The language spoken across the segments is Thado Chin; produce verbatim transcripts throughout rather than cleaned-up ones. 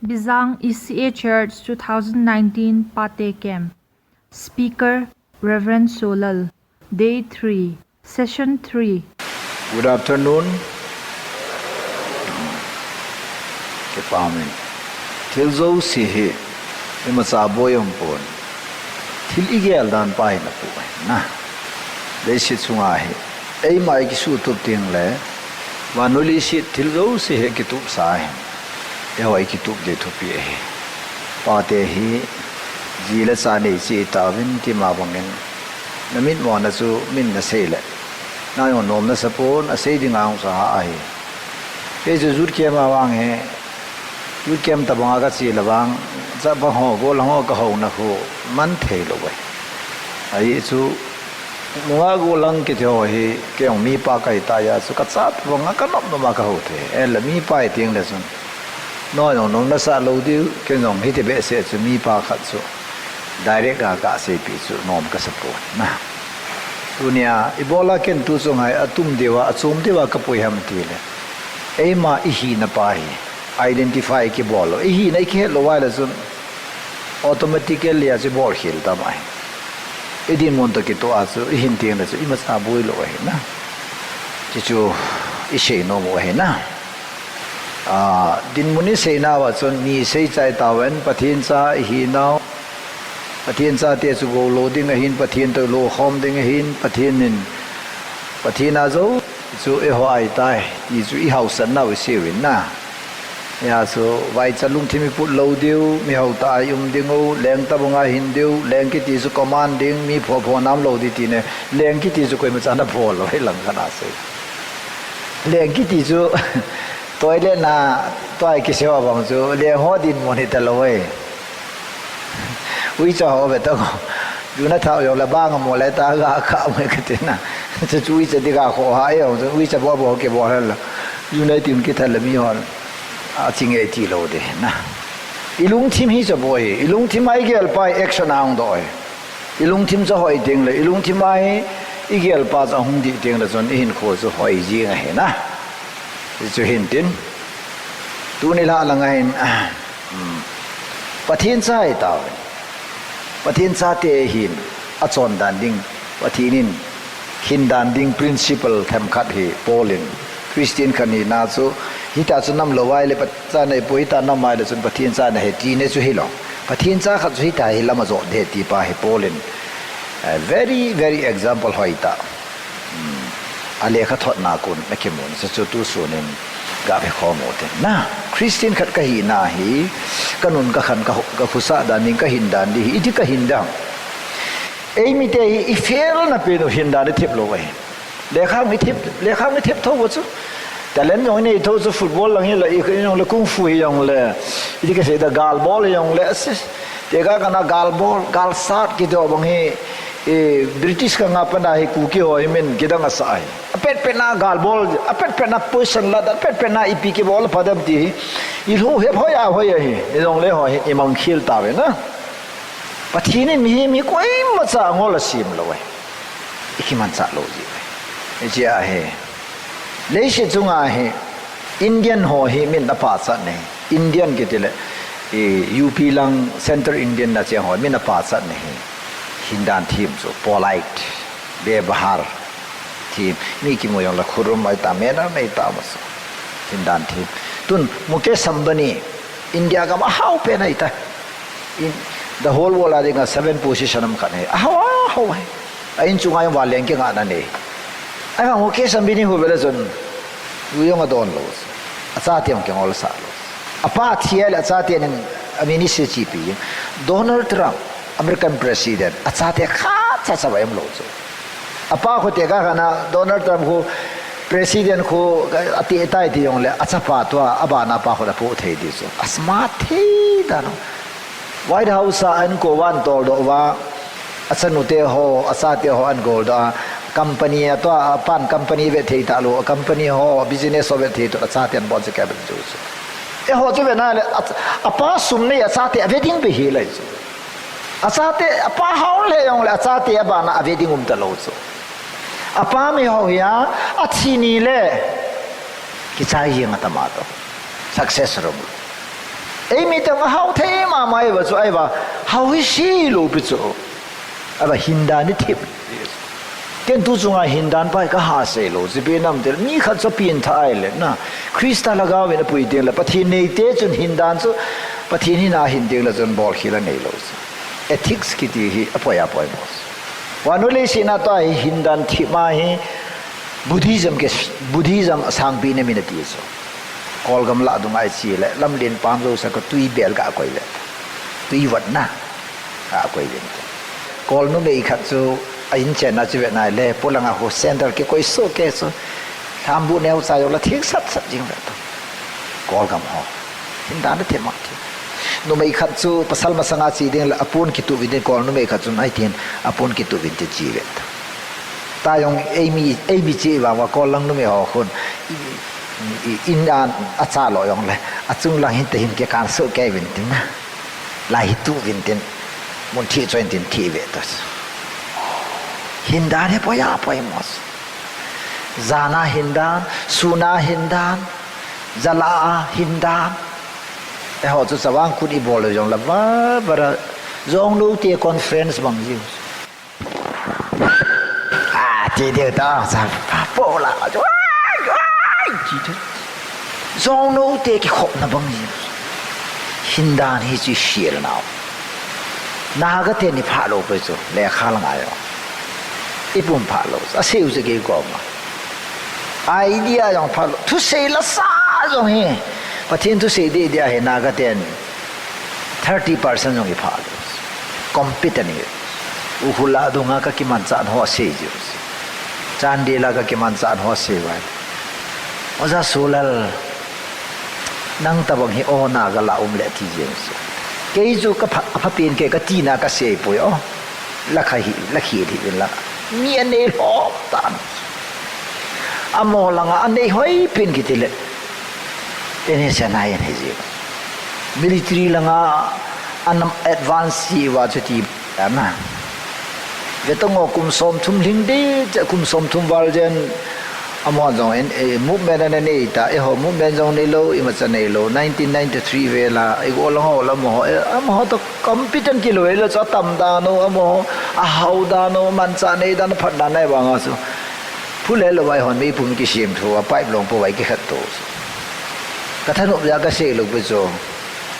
Bijang E C A Church two thousand nineteen Pate Camp. Speaker, Reverend Solal. Day three, Session three. Good afternoon. Kipa umin. Thil jouse hi imacha boi umpon. Thil igel dan pa hi napu ahi na. Leiset chunga hi eima ikisutup ding le, vannoi leiset thil jouse hi kitup sa ahi. Eiho ikitup ding thupi ahi. Pate hi ji le cha nei cheh tauvin tima bangin, namitmo na chu min nasei le, na jong nom nasa pon, asei dinga hung sa ahi. Kei chu youth camp a vang hi, youth camp tabanga kache le vang, chapang ho, gollhang ho kahouna khu man thei lou ahi. Ahi chu, nungah gollhang kiti ho hi, kei jong mipa kahi tah a chu, kacha tabanga kanop nop a kahou thei. Ahinla mipa hi teng le chun, na jong nom nasa lou diu, kei jong hiti behseh chu mipa khat chu direct a kaseipeh chu nom kasa pon na. Tunia, ibola ken tu chunga hi atum diu a, achom diu a kapui ham tile, eima ihina pa hi identify kibol lou, ihina ikihet lou uva ahile chun automatically a chu ibol khel tam ahi. Idinmun toh kitoh a chu ihin teng le chu imacha boi lou ahi na. Chuchu isei nom u ahi na. Ah, dinmun isei nauva chun ni seichai tauvin, Pathen cha ihinau, Pathen chate chu gou lou ding ahin, Pathen toh lou khom ding ahin, Pathen in, Pathen a jou chu eiho ahitai ti chu ihaosat nau isei uvin na. Hia chu vaicha lungthim iput lou diu, mihao tah a ium ding u, leng tabang a hin diu, leng kiti chu command ding, mi pho pho nam lou ding ti ne, leng kiti chu koimacha napho lou, hilang khat a sei. Leng kiti chu toilet na, tua kisei ho bang chu, leng ho dinmun hita lou e. Uicha ho ve tao. Ju nathao jong le bang mo le ta ga kha mo kati na. Chu chu uicha di ga kho ha e jong chu uicha bo bo kibol hal. Ju nai tin kithat le mi hon. Aching e ti lou ding na. Ilungthim hi cha boi hi. Ilungthim a igel pa hi action a hung doh hi. Ilungthim cha hoi ding le, ilungthim a hi igel pa cha hung dih ding le chun ihinkho chu hoi jing ahi na. Chu hin tin. Tuni lah langa hin, um, Pathen cha ahi tauvin. Pathen chate hin achon dan ding, Pathen in hin dan ding principle themkhat hi Paul in Christian khat hina chu, hita chu nam lou ahile Pathen cha nahi poi, hita nam ahile chun Pathen cha nahi ti ne chu hilou. Pathen cha khat chu hita hi lam a jot ding ti pa hi Paul in, eh, very, very example hoi tah. Hmm. A lekha thotna kon akimun, chu chu tu sun in ga ve khom u te. Na, Christian khat kahina hi, kanun kakhan, ka, kakhusa dan ding, kahin dan ding hi, iti kahin dan. Eimite hi, ifail na pen u hin dan i thep lou ahi. Lekha mi thep, lekha mi thep tho chu. Talent jong inei tho chu football lang hi la, i, i jong le kung fu hi jong le. Iti kasei da gal bol hi jong le. Asi. Te ga kana gal bol, gal sat kiti ho bang hi, eh, British kanga pana hi Kuki ho hi min kidang asa ahi. Apet pet na gal bol, apet pet na position la, apet pet na ipi kibol pha dem ti hi. I lhu hep hoi a hoi ahi. I jong le ho hi, i mang khel ta ve na. Pathen in mi hi mi koimacha ngol a sem lou ahi. I kimanchah lou jeh ahi. Hiche ahi. Leiset chunga hi Indian ho hi min apachat na hi. Indian kiti le, eh, U P lang Central Indian na cheng ho min apachat na hi. Hindan them chu polite, bebahar them. Mi kimu jong le khurum ahi ta, manner nei ta ma chu. Hindan them. Tun Mukesh Ambani, India gam a hao pen ahi ta. In the whole world a dinga seven position um khat ahi. A hao, a hao ahi. A in chunga jong va leng kingah na nei. Ahivang Mukesh Ambani khu ve le chun, ju jong adon lou. Achate jong kingol sah lou. Apa thi a le achate nin a ministry chepi. Donald Trump, American President, achate khat cha cha va um lou chu. Apa khu te ga kana Donald Trump khu President khu ati tai ti jong le achapa tua abana pa khu apoh thei ti chu. A smart thei dan. White House a an ko van tol doh uva, achanu te ho, achate ho an gol doh a, company a tua, apan company ve thei ta lou, company ho, business ho ve thei ta lou, achate an bon se ka ve chu chu. Eiho chu ve na le, a, apa sum nei achate ave ding be hi lai chu. Achate, apa hao le jong le, achate abana ave ding um ta lou chu. Apa mi ho hi a, athi ni le, kichai jeng atama to. Success rom. Eimi teng ahao thei mama iva chu, aiva hao hi si lou pi chu. Aiva hindan ni thip. Ken tu chunga hindan pai ka ha sei lou, chipi nam te mi khat chu pin tha ai le na. Krista lhagao in apui ding le, Pathen nei te chun hindan chu, Pathen hina hin ding le chun bol khel a nei lou chu. Ethics kiti hi apoi apoi mo. Vannoi leiset a tua hi hindan thip ma hi Buddhism ke, Buddhism sangpi na mi na ti chu. Kolgam lah dunga i chi le, lamlen pam jouse ka tui bel ka koi ve. Tui vat na. Ka koi ve. Kol numei khat chu, a in chen na chu ve na le, polanga ho sandal ke koi so ke chu. Lhambu neo cha jo la thik sat sat jing ve. Kolgam ho. Hindan te ma ti. Numei khat chu, pasal masanga chi ding le, apon kitu vin ding, kol numei khat chun, ai tin, apon kitu vin te chi ve. Ta jong eimi, eimi chi vang va kol lang numei ho khun. I, i, in an a cha lo jong le, achung lang hin te hin ke kan su ke vin tin na. Lai hi tu vin tin, mun thi choi tin thi ve ta. Hindan hi poi apoi mo. Jana hindan, suna hindan, jala hindan. Eiho chu chavang khun i bol le jong le va, va ra, jong lo te conference bang jiu. A, ti deu ta, sa, pa, po la, ai, ai, ti deu. Jong no te kikhopna bang ji. Hindan hi chu i sel nau. Naga te ni pha lo pe chu, lekha la ngai lo. I pum pha lo, a seu se ke ko ma. Idea jong pha lo, thusei la sa jong hi. Pathen thusei ding ding ahi Naga ten. Thirty percent jong i pha lo. Competent hi. Ukhrul a dunga ka kimanchah ho sei jiu. Chandel a ka kimanchah ho sei vai. Oja Sulal, nang tabang hi o Naga la um le ti jiu. Kei chu ka pha, ka pha pen ke ka tina ka sei poi o. La kha hi, la khi hi la. Mi a nei lhom tan. Amaho langa a nei hoi pen kiti le. Ene se na ene ji. Military langa an advance ji va chu ti na. Ve tong o kum som thum hling de, kum som thum val jen. Amaho jong in, eh, movement ana nei ta, eiho movement jong nei lo, imacha nei lo. Nineteen ninety-three vel a, i go lang ho la mo, eh, amaho to competent kilo, eh, la cha tam dan o, amaho, a hao dan o, manchah nei dan, phat dan nei bang a chu. Phule lo vai hon mi pum kisem thu a pipe long po vai kikhat to. Ka thanop ja ka sei lo pe chu.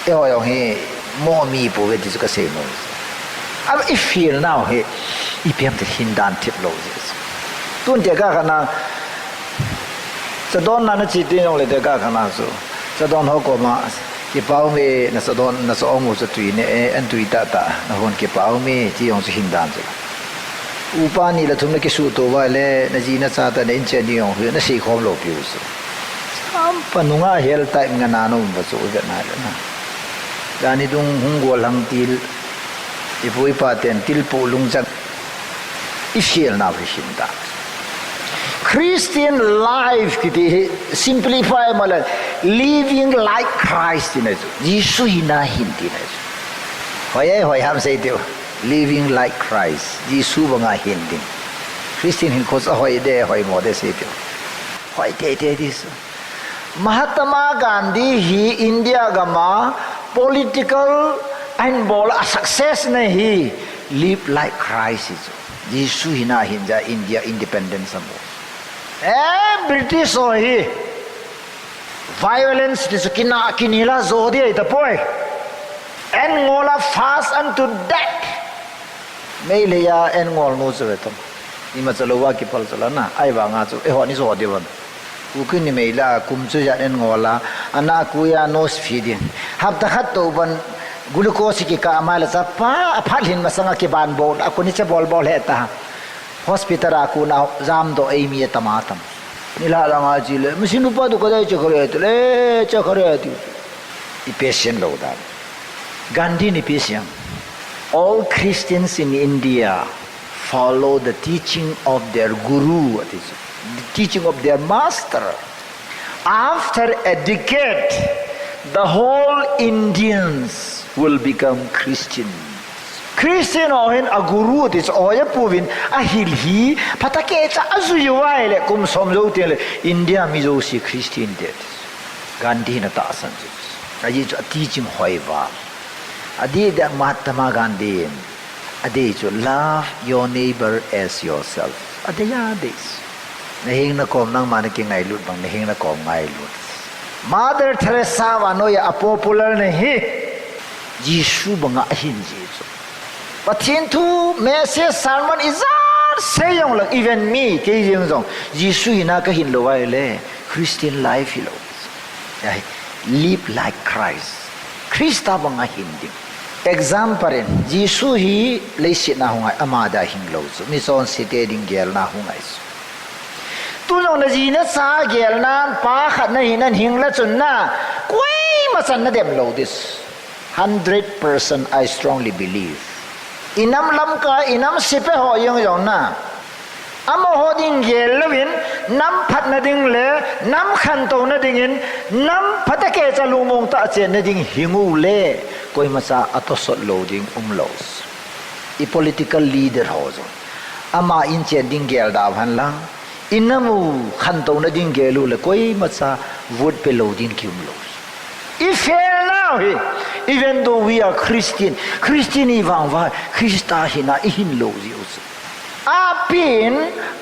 Eiho jong hi mo mi po ve ti chu ka sei mo. A i feel now hi i piam te hindan thip lo ji. Tun te ka kana cha don na na chi ti jong le te ka kana chu. Cha don ho koma Kipah ume, na cha don, na cha ong u cha tui ne, eh, an tui tah tah, na hon kipah ume, ti jong chu hindan chu. Upa ni le thum na kisuto uva le, na ji na cha tah na in chen ding jong, na sei khom lou piu chu. Sampa nunga hel type nga na nom uva chu, u vet na le na. Jani dung hung gol hang til, i pu i pa ten til pu lungchang. I fiel nau hi hindan. Christian life kiti hi simplify male, living like Christ tina chu. Jesu hina hin tina chu. Hoi e, hoi ham sei tiu. Living like Christ. Jesu banga hin ding. Christian hinkho chu hoi de, hoi mo de sei tiu. Hoi teitei di chu. Mahatma Gandhi hi India gama political ahin bol a success na hi live like Christ hi chu. Jesu hina hin ja India independence amu. Eh, British ho hi violence ti chu kina kinila jo di ai tapoi. An ngol a fast unto death. Meilhei a an ngol nu chu ve tam. Ima cha lou va kipal chu la na. Ai vanga chu eiho ni jo di van. Kuki ni mei la kum chu ja an ngol a, ana kuya nose feeding. Hapta khat to ban glucose kikah ma la chapa, aphat lhin masanga kiban bol, akuni cha bol bol he ta. Hospital a kuna jam do ei mi tam a tam. Ni la la nga ji le, machine upa tu kadai cha khare tu le, cha khare tu. I patient lo dan. Gandhi ni patient. All Christians in India follow the teaching of their guru, ati chu. The teaching of their master. After a decade, the whole Indians will become Christian. Christian ho hin a guru ti chu, o ya puvin a hil hi, phatah kei cha a jui vai le, kum som jou te le, India mi jouse Christian te. Gandhi na tahsan chu. Ajeh chu a teaching hoiva. Adeh deh Mahatma Gandhi in adei chu, "Love your neighbor as yourself." Adei a dei. Naheng nakom nangma nakingailut bang, naheng nakom ngailut. Mother Teresa vannoi a popular nahi. Jesu banga ahin jeh chu. Pathen thu, message, sermon ijat sei jongleng, even mi, kei jeng jong, Jesu hina kahin lou ahile, Christian life hilou. Ahi, live like Christ. Christa banga hin ding. Example in, Jesu hi leiset a hung ahi, ama dia hing lou chu. Mi chonse te ding gelna hung ahi chu. Tu jong naji nacha gelna, pa khat nahin, nahin hing le chun na, koima chan nadem lou ding. Hundred percent I strongly believe. I nam Lamka, i nam sepai ho jeng jong na, amaho ding gel louvin, nam phatna ding le nam khantouna dingin, nam phatecha lungmong tah chenna ding hing u le, koimacha atosot lou ding umlou. I political leader ho jong, ama in chen ding gel da hen lang, i nam u khantouna ding gel u le, koimacha vote pe lou ding kium lou. I fail nau hi, even though we are Christian, Christian i vang uva, Christa hina i hin lou jiu chu. Api in,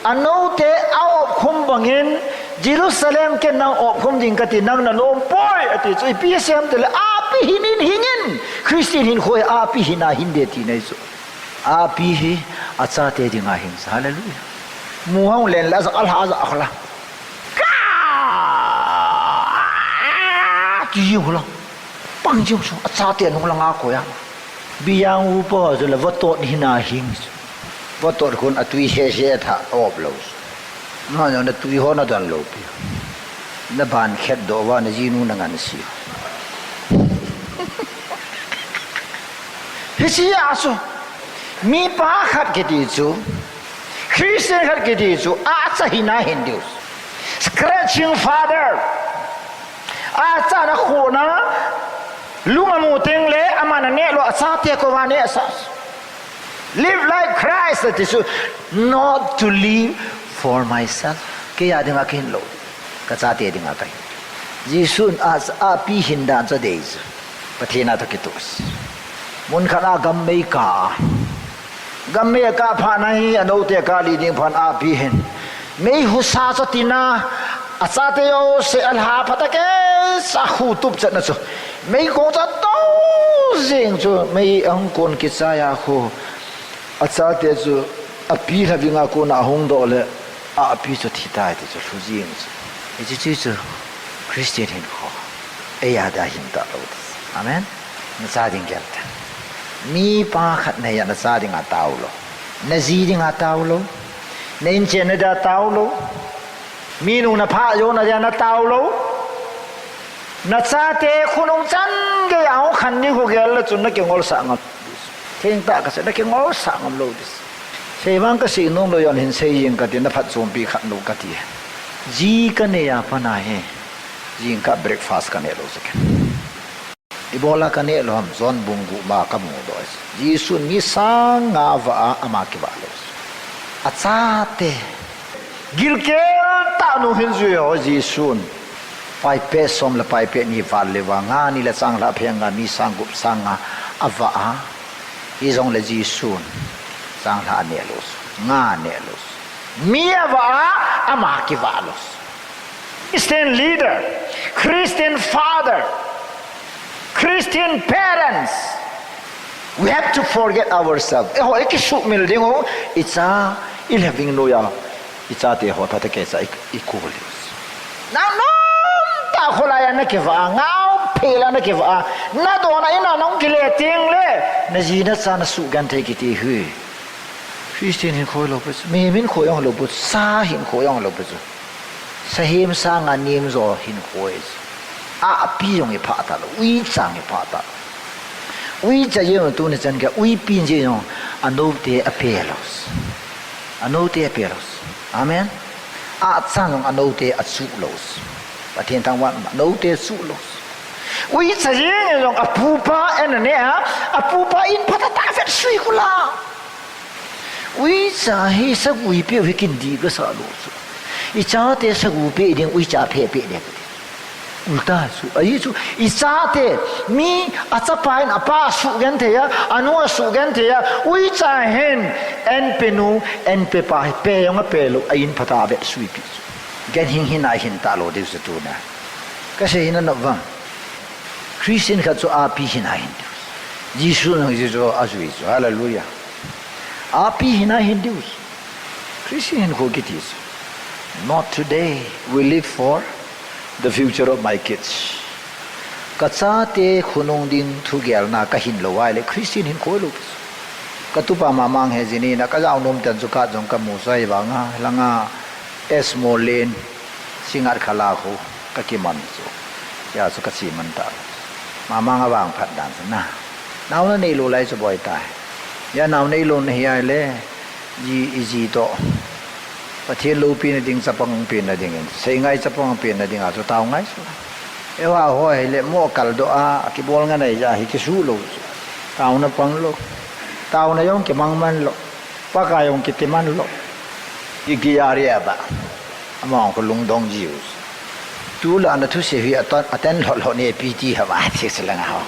anoute a-opkhum bangin, Jerusalem ken nang opkhum ding kati, nang nanom poi, ati chu, ipi asei em tile, api hin in hing in, Christian hinkho hi api hina hin ding tina ahi chu. Api hi achate dinga hing chu. Hallelujah. Mu hung len le, aja, alha aja khola. Ka! Ti jing khola. Pang jing chu, achate nung langa koi a. Biyang upa chu le vatot hina hing chu. Vatot khun atui sese tha, a-op lou chu. Nang jong natui ho nadon lou pi. Naban khet doh uva najinu nanganse. Hiche a chu, mipa khat kiti chu, Christian khat kiti chu, acha hina hin ding. Scratching father. Acha na khuna, lung amu teng le, aman aneh lou, achate koma aneh sa. Live like Christ, ati chu, not to live for myself. Kei a dinga kahin lou. Kachate dinga kahin. Jesun a, api hin dan chu adei chu. Pathen a toh kitoh. Mun khat a gam mei ka. Gam mei akah phat na hi, anoute akah lih ding phat api hin. Mei husa chu tina, achate jouse alha phatecha khu tup chetna chu. Mei kong chu ato jing chu, mei ahung kon kichai a khu. Achate chu api lha vinga kona ahung doh le, api chu thi tai ti chu lhu jing chu. Hiche chu chu Christian hinkho. Ei a dia hin talou. Amen. Nacha ding gel tan. Mipa khat nahi a nacha dinga tao lou. Naji dinga tao lou. Na inchen na dia tao lou. Mi nung na pha jo na dia na tao lou. Nachate khonung chan gei a hung khan ding khu gel le chun nakingolsah ngam. Thengtah kasei, nakingolsah ngam lou ding. Sei vang kasei nom lou jong hin sei jing kati, na phatchompi khat lou kati. Ji kanei a pat a hi, jingkah breakfast kaneh lou chu ken. Ibola kaneh lou ham, John bung gup ma kamu doh. Jesun mi sang nga avah a, ama kivah lou. Achate. Gilkel tah nu hin jui ho Jesun. Paipet som le paipet ni val le va nga ni le changlhah phe nga mi sang gup sang nga avah a. Hijongle Jesun changlhah aneh lou. Nga aneh lou. Mi avah a, ama kivah lou. Christian leader, Christian father, Christian parents, we have to forget ourselves. Eiho, ikisuhmil ding u, icha, ilhaving noiya, ichate ho, phatecha i, ikol ding u. Nang nomtah kholai a nakivah a, ngao phel a nakivah a, nadon a in a nahung kile teng le, naji nacha nasugenthei kiti hi. Christian hinkho lou pi chu, mihem hinkho jong lou pi chu, sa hinkho jong lou pi chu. Sahem sanga nemjo hinkho ahi chu. Api jong iphah talou, uicha jong iphah talou. Uicha jeng tuni chan gei, uipi jeng jong, anoute apeh lou. Anoute apeh lou. Amen. Acha jong anoute achuh lou. Pathen thangvah in, anoute achuh lou. Uicha jeng jong apupa in aneh a, apupa in phatah tah a vetsui kula. Uicha hi sagu ipeh u hi kin dip kasah lou chu. Ichate sagu peh ding, uicha phe peh ding. Ulta chu, ahi chu, i chate, mi a chapa in a pa a suhgenthei a, a nu a suhgenthei a, uicha hin, en pe nu, en pe pa, pe jong a pe lou, a in phat a a vetsui pi chu. Ganhing hina hin talou diu chu tuna. Ka sei hina nop vang. Christian khat chu api hina hin diu. Jesu nang Jesu a jui chu. Hallelujah. Api hina hin diu. Christian hinkho kiti chu. Not today. We live for the future of my kids. Ka chate khonung ding thugelna ka hin lou ahile Christian hinkho lou. Ka tupa mamang he jini na ka jao nom ten chu ka jong ka mu sai vanga langa S Molin singat khala khu ka kiman chu. Ya chu ka chi man ta. Mamang a vang phat dan chu na. Nauna neilou lai chu boi tai. Ya nauna neilou na hi ahile. Ji, i ji toh. Pathen loupina ding, chapang pena ding in. Seingai chapang pena ding a chu tao ngai chu. Ewa ho hile mo kal doh a, a kibol nganai ja hi kisuh lou chu. Taona pang lou. Taona jong kimang man lou. Pakai jong kiti man lou. I ki ya ria ba. Amang ko lungdong jiu. Tu la na thusei hi a tan, a tan lhot lhot ne pi ti ha ba ti se la nga ho.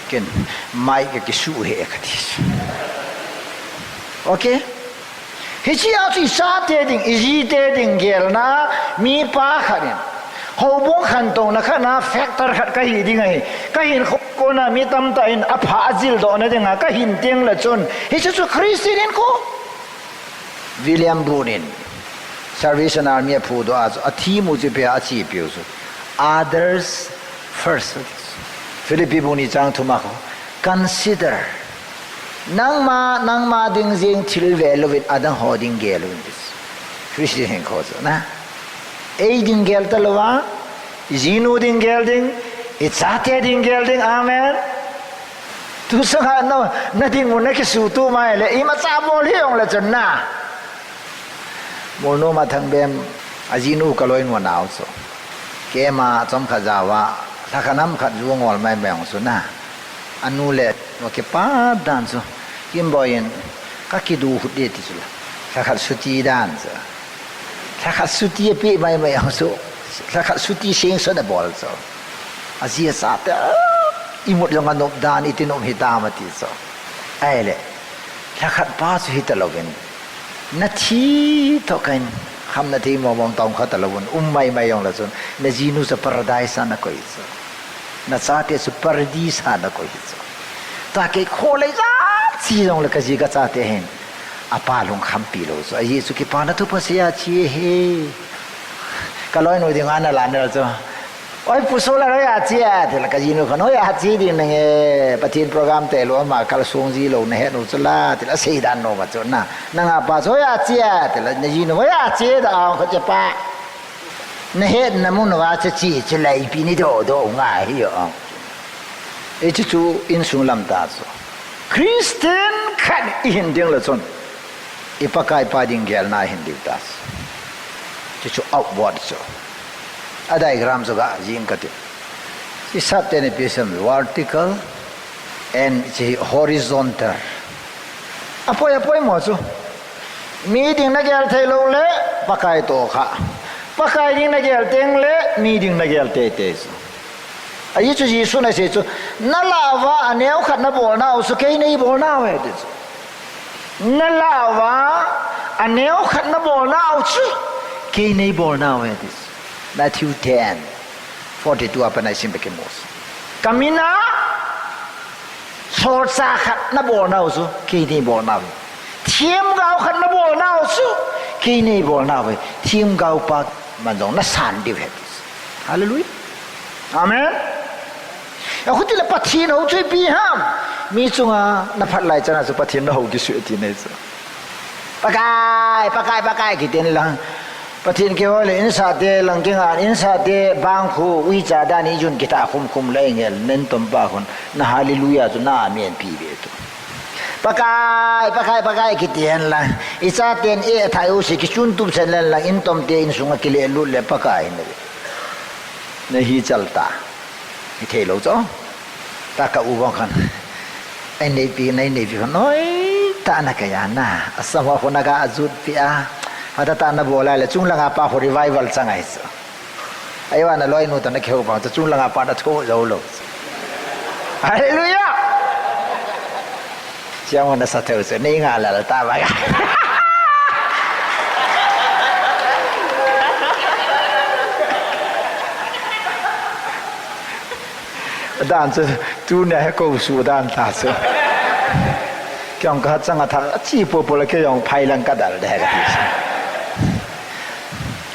Ken mai ka kisuh he ka ti. Okay? Hichia chu i chate ding, i jite ding gelna, mi pa khat in. Houbung khantouna khat na factor khat ka hi ding ahi. Ka hinkho kona mi tamtah in a pha a jil doh na ding a, ka hin teng le chun. Hichu chu Christian hinkho. William Booth in Salvation Army a phudoh a chu, a theme u chu ipi a chi piu chu, others first. Philippi bung ni chang thum a khu, consider. Nangma, nangma ding jeng thil ve louvin adang ho ding gel un. Christian hinkho chu na. Ei ding gel ta louva, i jinu ding gel ding, i chate ding gel ding. Amen. Tu sanga na, na dinmun na kisuhtup mai le, imacha bol hi jong le chun na. Molnom a Thangbem, a jinu ka loinu a nao chu. Keima chomkhat jaova, lhakhat namkhat ju ngol mai mai jong chu na. A nu le, nu kipa dan chu. Kimboi in, ka kidu hut de ti chu la. Lhakhat suti dan chu. Lhakhat suti a pi mai mai jong chu. Lhakhat suti seng so na bol chu. A ji a chate, imut jong a nop dan, iti nop hitam ati chu. Ahile, lhakhat pa chu hita louvin. Na thi toh kahin, kham na thi mong mong tong kha ta louvin. Um mai mai jong le chun, na jinu chu paradise a na koi chu. Na chate chu paradise a na koi chu. Tua kei kholei ja chi jong le ka ji ka chate hin. A pa lungkham pi lou chu. A ji chu kipana thupha sei a chi he. Ka loinu ding a na la na chu. Oi, Pu Solar, hoiya che a, tila ka jinu khan, hoiya che ding nange, Pathen program te lou ama kal sung ji lou na het u chu la, tila sei dan nom a chu na. Nanga pa chu hoiya che a, tila na jinu hoiya che da ang kho che pa. Na het na mun uva che che che lai pi ni do do nga hi yo ang. E chu chu insung lam ta chu. Christian khat i hin ding le chun. I Pakai pa ding gelna hin diu ta. Chu chu outward chu. A diagram chu ga jing ka ti. Chi sap te ni pi sem vertical and chi horizontal. A poi, a poimo chu. Mi ding na gel thei lou le Pakai toh kha. Pakai ding na gel teng le mi ding na gel tei tei chu. Ahi chu Jesu na sei chu, na lah uva a neo khat na bolna u chu kei nei bolna u ahi ti chu. Na lah uva a neo khat na bolna u chu kei nei bolna u ahi ti chu. Matthew ten, forty-two a pat na i sim le kimu chu. Ka min a solchah khat na bolna u chu kei nei bolna u ahi. Themgao khat na bolna u chu kei nei bolna u ahi. Themgao pa man jong na san diu ahi. Hallelujah. Amen. A khuti le Pathen hou chu ipi ham. Mi chunga na phat lai chana chu Pathen na hou kisui ti nei chu. Pakai, Pakai, Pakai kiti in lang. Pathen kihou le insah te lang kinga, insah te bang khu uicha dan i jun kita khum khum le ngel nen tom pa khun. Na hallelujah chu na amen pi ve tu. Pakai, Pakai, Pakai kiti in lang. I chaten e thai u si kichun tup sen len lang in tom te insunga kile lut le Pakai ne. Na hi chal ta. Hi thei lou chu. Ta ka u vang khan. Ai nei pi, nei nei pi khan. Oi, ta na ka ya na. Asam ho na ka ajut pi a. Hata ta na bola le chung langa pa ho revival chang ai chu. Ahi vang naloinu toh nakihou vang chu chunglanga pat nathoh jou lou. Hallelujah! Siang ho nasa thou chu, nei nga lal ta ba. Dan chu, tunia hi kou su dan ta chu. Kei jong ka chang a tha, a chi popo le kei jong phai lang ka dal de ka ti chu.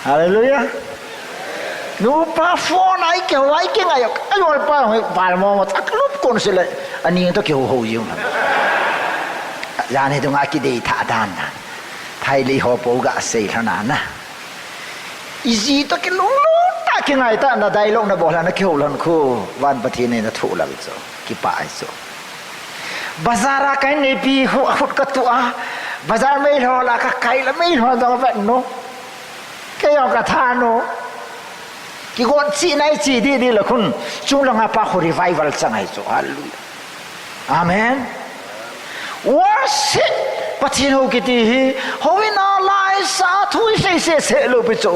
Hallelujah. Nupa phone a i kihou a i kingai, a jol pa hoi val mo mo, a lup kon se le, ani to kihou hou jing. Jani dunga kidei tha dan na. Phai lei ho po ga sei lhon a na. Iji to kilunglung ta kingai ta na dialogue nabol a na kihou lhon khu. Van Pathen in nathoh lal chu. Kipah ahi chu. Bazar a ka in neipi khu, khut ka tu a. Bazar mei lhol a ka kai la mei lhol dong vet nu. Kei jong ka tha nu. Kigon chi nai chi di di la khun. Chunglanga pa khu revival chang ahi chu. Hallelujah. Amen. Worship. Pathen hou kiti hi. Houin a laisa thu i sei se se lou pi chu.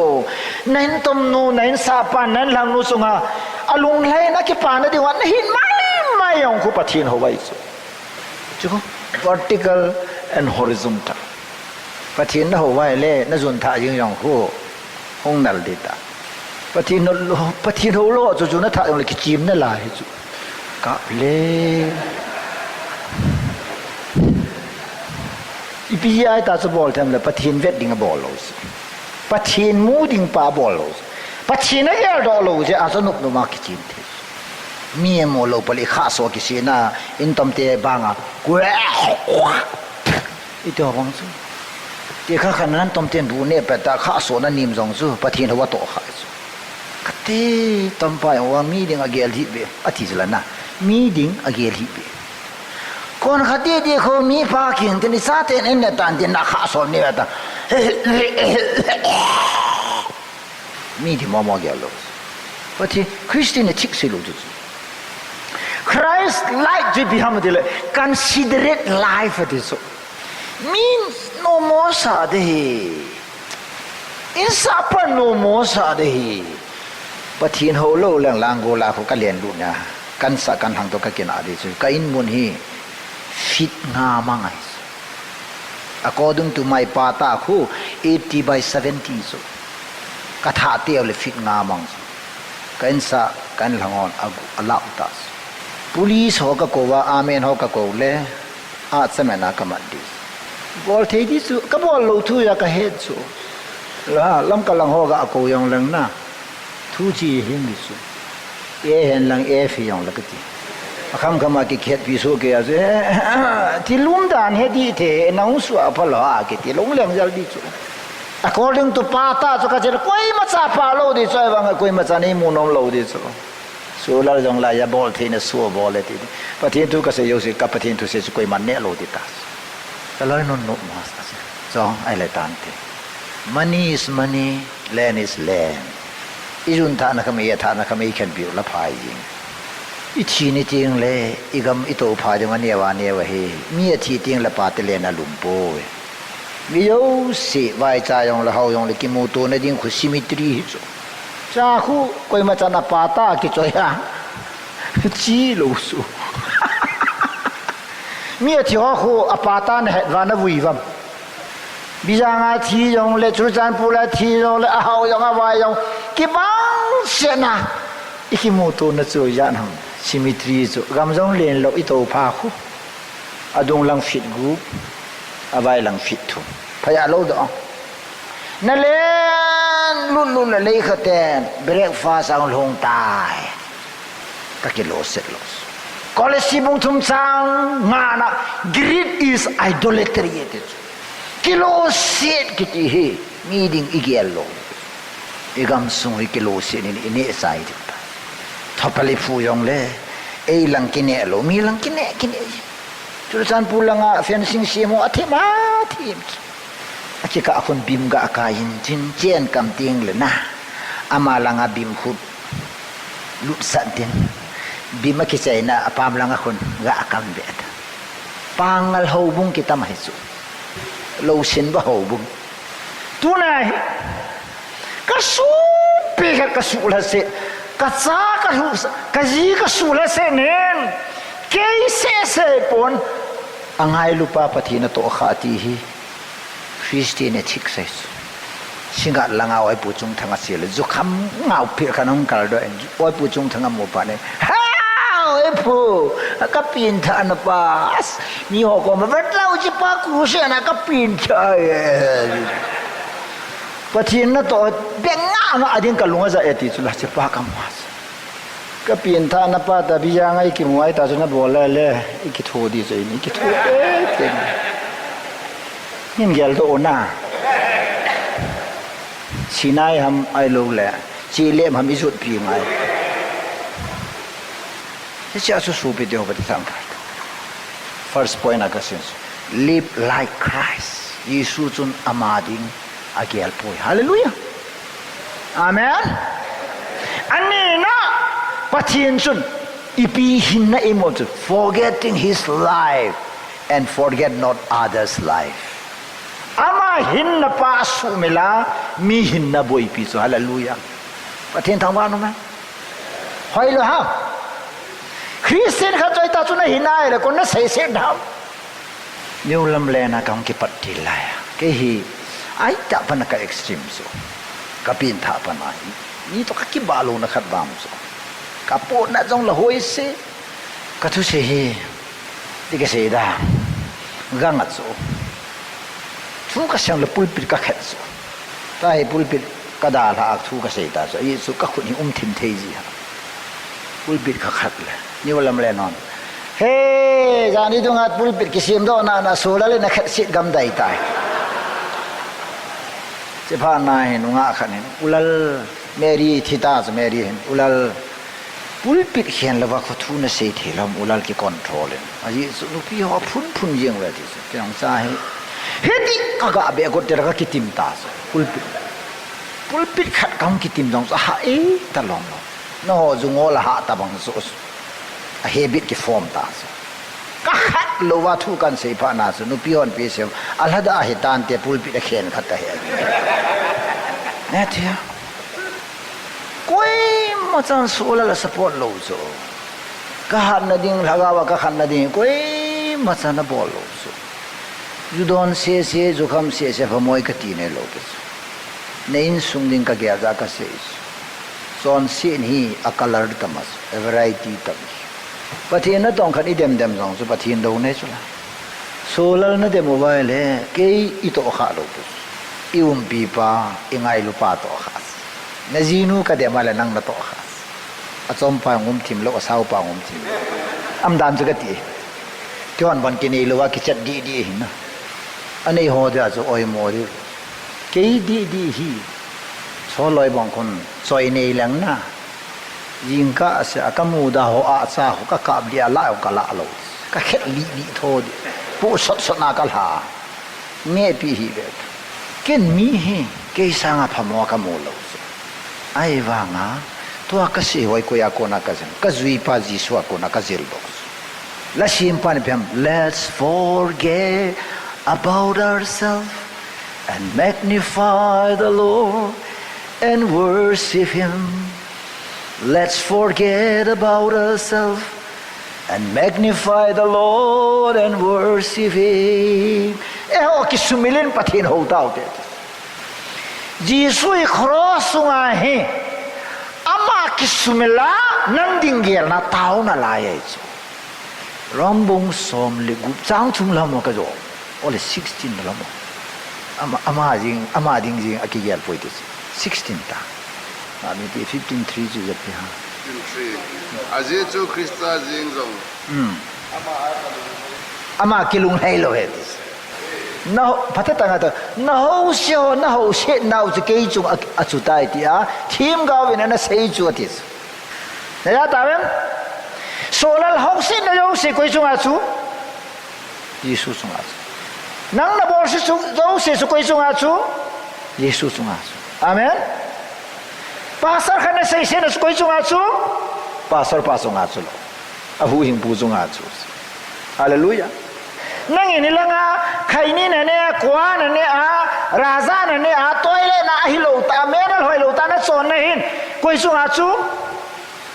Na in tom nu, na in sapa, na in lhang nu chunga. A lunglhai na kipana diu a, na hin mai mai jong khu Pathen hou ahi chu. Chu khu, vertical and horizontal. Pathen na hou vai le, na jun tha jing jong khu. Hung nal di ta. Pathen hou lou, Pathen hou lou chu chu na tha jong le kichim na lai chu. Kap le. Ipi jeh a ta chu bol them le Pathen vet ding a bol lou chu. Pathen mu ding pa bol lou chu. Pathen a gel doh lou jeh a chu nup nup ma kichim thei. Mi a mu lou pa le kha so kisi na in tom te bang a. Kue. Iti ho bang chu. Ti kha khan nan tom ten bu ne pe ta kha so na nim jong chu Pathen hou a toh kha chu. Kati tom pa jong vang mi ding a gel hi be. A ti chu la na. Mi ding a gel hi be. Kon kha ti ti khu mi pa king tin i sa ten en ne tan tin na kha so ni ta. Mi ti mo mo gel lou. Pathen Christian a thik sei lou chu. Christ like chu ipi ham ti le considerate life ti chu. Mi nomo sa de hi. Insa pa nomo sa de hi. Pathen hou lou leng lang go la khu ka len lut na. Kan sa kan hang to ka kina de chu. Ka in mun hi feet nga ma ngai. According to my pa ta khu eighty by seventy chu. Ka tha teu le feet nga mang chu. Ka in sa, ka in lhang on, a, a lau ta chu. Police ho ka kou a, amen ho ka kou le, a chaman a ka mat di. Bol thei di chu, ka bol lou thu ja ka het chu. La, lam ka lang ho ga a kou jong leng na. Thu chi hin di chu. E hen lang e fi jong la ka ti. A kham kham a ki khet pi su ke a chu. Ti lum dan he di the, na hung su a pha lo a ki ti lung leng jal di chu. According to pa ta chu ka chel, koima cha pa lou di chu, ahivang koima cha nei mu nom lou di chu. Su lal jong la ja bol thei na su bol e ti. Pathen thu ka sei jouse, ka Pathen thu sei chu koima ne lou di ta. Ka loi nun nu ma sa chu. Jong ai le tan te. Money is money, land is land. I jun tha na kham, i a tha na kham, i khen piu la phai jing. I thi ni ting le, i gam i to pha jong a neo a neo a hi. Mi a thi ting le pa te le na lum poi. Mi jouse, vai cha jong le, hao jong le, kimu to na ding khu cemetery hi chu. Cha khu, koima chan a pa ta kichoi a. Chi lou su. Mi a thi ho khu, a pa ta na het va na vui vam. Bijang a thi jong le, Churachandpur a thi jong le, a hao jong a vai jong. Kibang se na. I kimu to na chu jan ham. Cemetery chu. Gam jong len lou i to pha khu. A dung lang feet gup, a vai lang feet thum. Phaya lou doh. Na len lut lut le lei kha ten, breakfast ang lhung tai. Ka kilo set lou. College bung thum chang nga na, greed is idolatry ti chu. Kilo set kiti hi, mi ding i gel lou. I gam sung hi kilo set in i ne sai di ta. Thopali phu jong le, ei lang kine lou, mi lang kine, kine. Churachandpur langa fencing sem u a thim a thim. A kikah khun bim ga kai in chin chen kam ting le na. Ama langa bim khut lut san tin. Bim a kichai na a pam langa khun ga kam be ta. Pangal houbung kitam ahi chu. Lou sin ba houbung. Tuna hi. Ka supi kha Ka suh lha se, ka cha ka lhuh, ka ji ka suh lha se nen, kei se se pon, a ngailupa Pathen a toh kha ti hi Christian ethics ahi chu. Singa langa Oipu Chungthang a sil, jukham ngau phir khan hung kal doh in, Oipu Chungthang a mu pa ne, "Ha! Oipu, ka pengthah na pa, as, mi ho koma vet lou chi pa ku se na ka pengthah e." Pathen na toh, beng nga nga ding ka lung a ja e ti chu la, che pa ka mu a. Ka pengthah na pa ta bi ja ngai ki mu ai ta chu na bol le le, i ki thu di chu i ni ki thu e te. Nin gel to na. Sinai ham ai lo le, chi lem ham i jut pi ngai. Hiche a chu supi te ho pa ti thang khat. First point a ka sin chu, live like Christ. Jesu chun ama ding a gel poi. Hallelujah. Amen. Ani na, Pathen chun ipi hinna i mu chu, forgetting his life and forget not others' life. Ama hinna pa sumil a, mi hinna boipi chu. Hallelujah. Pathen thangvah in um e. Hoi lo ha. Christian khat choi ta chu na hi nai le, kon na sei se dam. New Lamlen a ka hung kipat til lai a. Kei hi, ai ta pan a ka extreme chu. Ka pengthah pan a hi. Ni to ka kibah louna khat bang chu. Ka potna jong la hoi se. Ka thusei hi. Ti ka sei da. Gang a chu. Thu ka siam le pulpit ka khet chu. Tahi pulpit ka dalha a thu ka sei ta chu. Ahi chu ka khut hi um thim thei ji ha. Pulpit ka khat le. New Lamlen hon. He, jani dunga pulpit kisem doh na na, Solal in a khet sit gam dai tai. Che phat na hin nungah khat hin, U Lal, Mary thi ta chu, Mary hin, U Lal, pulpit khen lou va kho thu na sei thei lou ham, U Lal, ki control in. Ajeh chu nupi ho phun phun jeng uve ti chu. Kei jong cha hi. Hiti ka ga be got te la ka kitim ta chu. Pulpit. Pulpit khat ka hung kitim jong chu, ha e ta lom lom. Nangho jung ho la ha ta bang chu. A habit kiform ta chu. Ka khat lou va thu kan sei phat na chu, nupi hon pi sem, a lhada ahi tante pulpit a khen khat ahi. Ne thia. Koima chan Solal a support lou chu. Ka hatna ding, lhagao a ka khatna ding, koima chan a bol lou chu. Ju don sese, ju kham sese, phamoi ka ti nei lou ki chu. Na insung ding ka gel ja ka sei chu. Chonset hi a color tam a chu, a variety tam chu. Pathen natong khat i dem dem jong chu Pathen dou nei chu la. Solal na dem uva ahile, kei i toh kha lou pu chu. I umpi pa, i ngailu pa toh kha chu. Na jinu ka dem ahile nang na toh kha chu. A chompa ngum thim lou, a saopa ngum thim lou. Am dan chu ka ti. Kihon bon kinei lou a kichat di di hin na. A nei ho dia chu oimo di. Kei di di hi. Soloi bang khun choi nei leng na. Jingkah a se a ka muda ho a cha ho ka kap dia la ho ka la lou. Ka khet li li tho di. Pu sot sot na ka la. Nge pi hi ve. Ken mi hi kei sanga phamo ka mu lou chu. Ahivanga, tua ka sei hoi koi a kona ka jil. Ka juipa Jesu a kona ka jil doh chu. La simpan pem, let's forget about ourselves and magnify the Lord and worship Him. Let's forget about ourselves and magnify the Lord and worship Him. Eiho kisumil in Pathen hou tau te. Jesu hi cross sunga hi ama kisumil a nang ding gelna taona lai ahi chu. Rom bung som le gup chang thum lam ka jo. Ole sixteen lam. Ama, ama jing, ama ding jing a kigel poi ti. Sixteen ta. Ami ti fifteen three chu ja pi ha. Fifteen three. Ajeh chu Christa jing jong. Hmm. Ama kilung lhai lou he ti. Na, phatah tah nga ta. Na ho se ho, na ho se nau chu kei chung a, a chu tai ti a. Thim gao in na sei chu a ti. Na ja ta ven? Solal ho se na jo se koi chunga chu. Jesu chunga chu. Nang na bol se chu, jo se chu koi chunga chu. Jesu chunga chu. Amen. Pastor khat na sei se na chu koi chunga chu. Pastor pa chunga chu lou. A huhhingpu chunga chu. Hallelujah. Nangin hilanga, khaini na ne, kua na ne a, Raja na ne a toilet na ahi lou ta, mineral hoi lou ta na chon na hin. Koi chunga chu?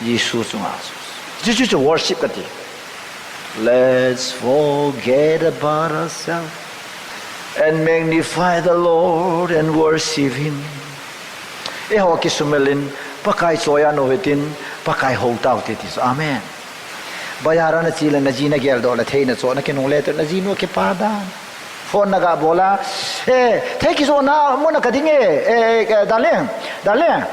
Jesu chunga chu. Jesu chu worship kati. Let's forget about ourselves and magnify the Lord and worship Him. Eiho kisumil in, Pakai choi a nu hitin, Pakai hou tau te ti chu. Amen. Bazar a na che le na ji na geldoh le thei na cho na kinungle te na ji nu kipa dan. Phone na ga bol a, eh, thei kijoh na mun a ka ding e, eh, eh, darling, darling.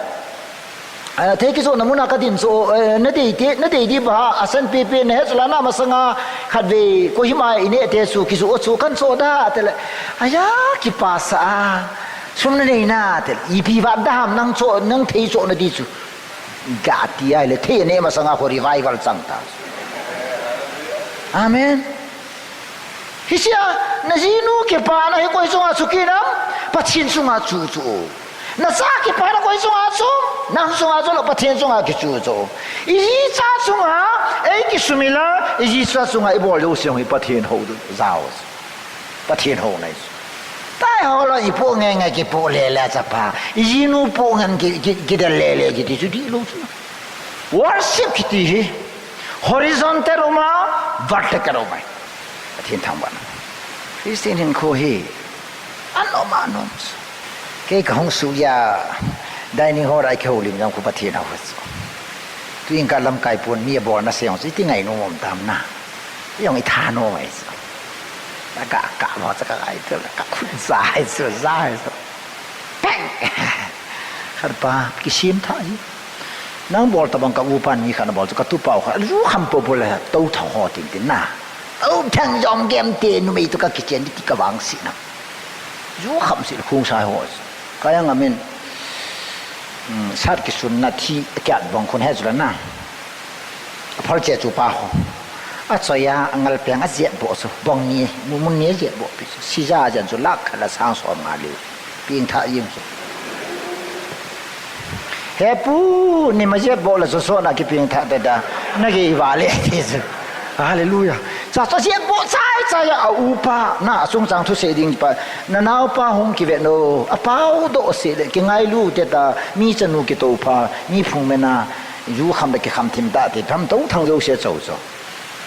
Eh, thei kijoh na mun a ka ding chu, eh, na dei te, na dei di ba, a san pepe na he chu la na masanga khatvei Kohima i neh te chu, kijoh chu kan cho da te le. Aya, kipah sa a. Sum na nei na te le. Ipi vat da ham nang cho, nang thei cho na di chu. Ga ti ai le thei ne masanga kho revival chang ta. Amen. Hiche a, na ji nu kipana hi koi chunga chu kit nam, Pathen chunga chu chu. Na cha kipana koi chunga chu, nang chunga chu lou, Pathen chunga kichu chu. I ji cha chunga, ei kisumil a, i ji cha chunga i bol jouse hi Pathen hou jao. Pathen hou nai chu. Tai ho lou i poh nge nge kipoh le le chapa. I ji nu poh ngen ki, ki, kidel le le kiti chu dihlou chu. Worship kiti hi horizontal um a, vertical um a. Pathen thangvah. Christian hinkho hi anom anom chu. Kei ka hung suh a dining hall a i kihoulim jong khu Pathen hou chu. Tuin ka lamkai pon mi abol na se jong chu iti ngainom um tam na. Jong i thanom ahi chu. Ka, ka, ka, mo cha ka ai tu, ka khut ja ahi chu, ja ahi chu. Peng! Khat pa, kisem tha hi. Nang bol tabang ka upan mi khat na bol chu, ka tupa u khat, ju kham popo le, tou tha ho tin tin na. Tou thang jom gem te, numei tu ka kichen ti ka vangse na. Ju kham se khung sa ho. Ka jang amin. Hmm, sat kisun na thi, kiat bang khun he chu la na. Aphal che chu pa ho. Achoi a, angal peng ajep boh chu. Bong ni, mun, mun ni ajep boh pi chu. Sija ajen chu lakh khat le sang som nga liu. Pengthah jeng chu. He pu, ni ma jep boh le chu sona kipengthah ta da. Na gei va le ti chu. Hallelujah. Cha cha jep boh chai chai a upa. Na achung chang thusei ding pa. Na naopa hung kivet no. Apao doh se le kingailu te ta. Mi chanu kitou pha. Mi phung mena. Ju kham le kikham thim ta te. Pham tou thang jouse chou chu.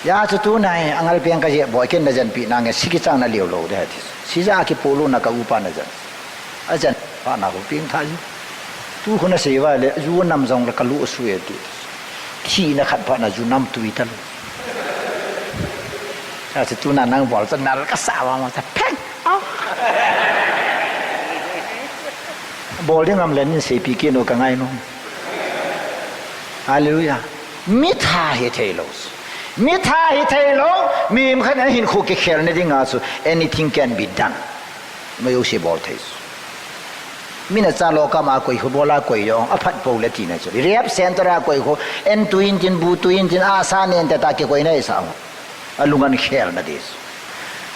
Hijeh chun tunai, angal peng ka jep boh, ken na jenpi nange, si kichang na liu lou de, ati. Sija kipoh lou na ka upa na jen. Ajen, pa na ko pengthah ji. Tu khu na sei va le, ju nam jong le ka lu sui e ti. Thina khat pa na ju nam tui ta lou. Hijeh chun tuna nang bol cha nal ka sa va ma cha peng. Au. Bol ding ngam le nin seipi kit no ka ngainom. Hallelujah. Mi tha hi thei lou. Mi tha hi thei lou. Mi khat in ahinkho kikhel na dinga chu anything can be done. Mei u si bol thei. Mi na cha lo kama koi khu bol a koi jong aphat pou le tina chu. Rehab center a koi khu en tuin tin bu tuin tin a sa nen te ta kikoi na i sa. Alung an khel na di.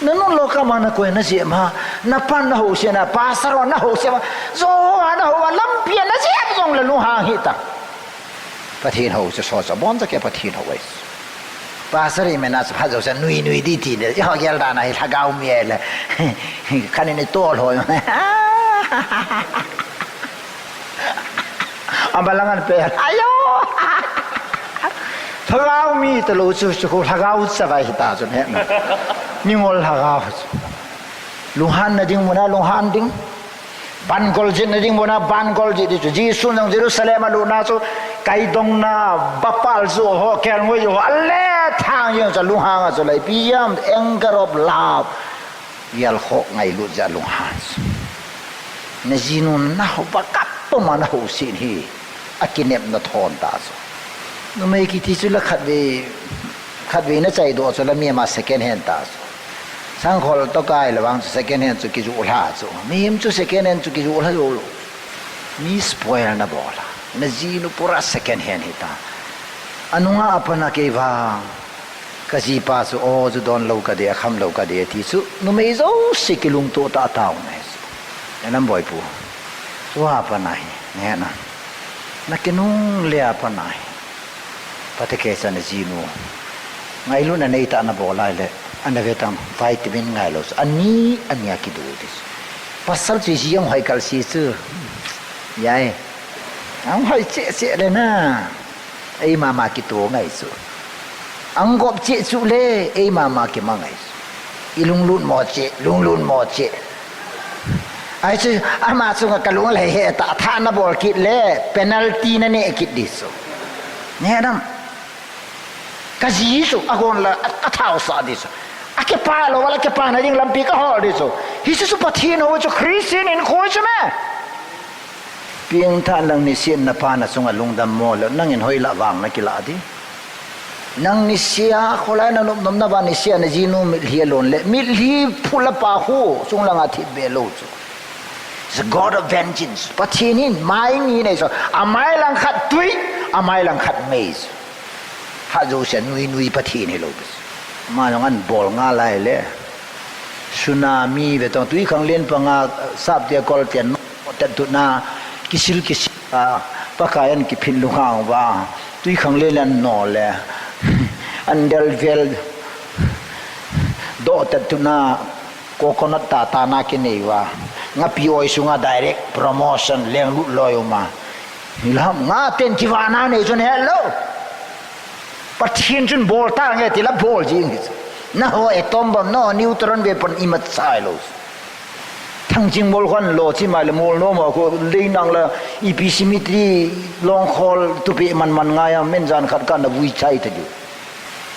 Na nun lo kama na koi na jep ma, na pan na ho se na, pastor na ho se ma, jo na ho ma, lampi na jep jong le lunghang hi ta. Pathen ho se so so, bon sa ke Pathen ho wai. Pastor i mena sa phat jo sa nui nui di ti ne, i ho gel da na hi lhagao mi le. Khan ni tol ho. Abalang an pe. Ayo. Lhagao mi ta lou chu, chu khu lhagao cha vai hi ta chu ne. Mingol lhagao chu. Lunghan na ding muna lunghan ding. Bangol jin na ding muna bangol jin di chu. Jesu nang Jerusalem a luna chu. Kaidong na bapal chu ho, kelngoi chu ho. Ale thang jeng chu lunghang chu lai pi jam, anger of love. Vial khoh ngailut jeh a lunghan. Na jinu na ho ba kap puma na ho sin hi. A kinep na thon ta chu. Numei kiti chu la khatvei, khatvei na chai doh chu la mi ama second hand ta chu. Sangkhol to kai la vang chu second hand chu kijuh lha chu. Mihem chu second hand chu kijuh lha lou lou. Mi spoil na bol a. Na jinu pura second hand hi ta. Anunga apana kei vang. Ka jipa chu, o, ju don lou ka de, a kham lou ka de, ti chu, numei jouse kilungto ta a tao nai chu. E nam boi pu. Chu a pa nai, ne na. Na kinung le a pa nai. Pa te ke cha na jinu. Ngailu na nei ta na bol lai le, ana ve tam, vitamin ngai lou chu. Ani, ani a kidu ti chu. Pasal chu ji ang hoi kal si chu. Yai. Ang hoi che che le na. Ei mama kito ngai chu. Ang gop che chu le, ei mama kima ngai chu. I lunglut mo che, lunglut mo che. Ai chu, ama chunga ka lung lei he ta, tha na bol kit le, penalty na ne kit di chu. Ne dam. Ka ji chu, a gon la, a, a thau sa di chu. A ke pa lo, a ke pa na ding lampi ka hol di chu. Hi chu chu Pathen ho chu Christian in khoi chu me. Pieng tha nang ni sien na pa na chunga lungdam mo le, nang in hoi la vang na kila di. Nang ni sia kholai na nop nom na va ni sia na ji nu mit hli lon le, mit hli phu la pa hu, chung langa thip be lo chu. He's a God of vengeance. Pathen in mai ni nei chu. A mai lang khat tui, a mai lang khat mei chu. Ha jo sia nui nui Pathen hi lo. Ma jong an bol nga lai le. Tsunami ve tong tui khang len panga sap tia kol tian tet tu na kisil kisil a Pakai an kiphin lu hang va. Tui khang len an no le. An del vel do tet tu na coconut ta ta na kinei va. Nga pi oi sunga direct promotion leng lut loi uma. Hilam nga ten kivana nei chun hello. Pathen chun bol ta nge ti la bol jing hi. Na ho atom bomb, na ho neutron weapon i mat chai lo. Thang jing bol khan lo chi mai le mol no ma ko lei nang la ipi simi ti long khol tu pe man man ngai a men jan khat kan na vui chai ta ju.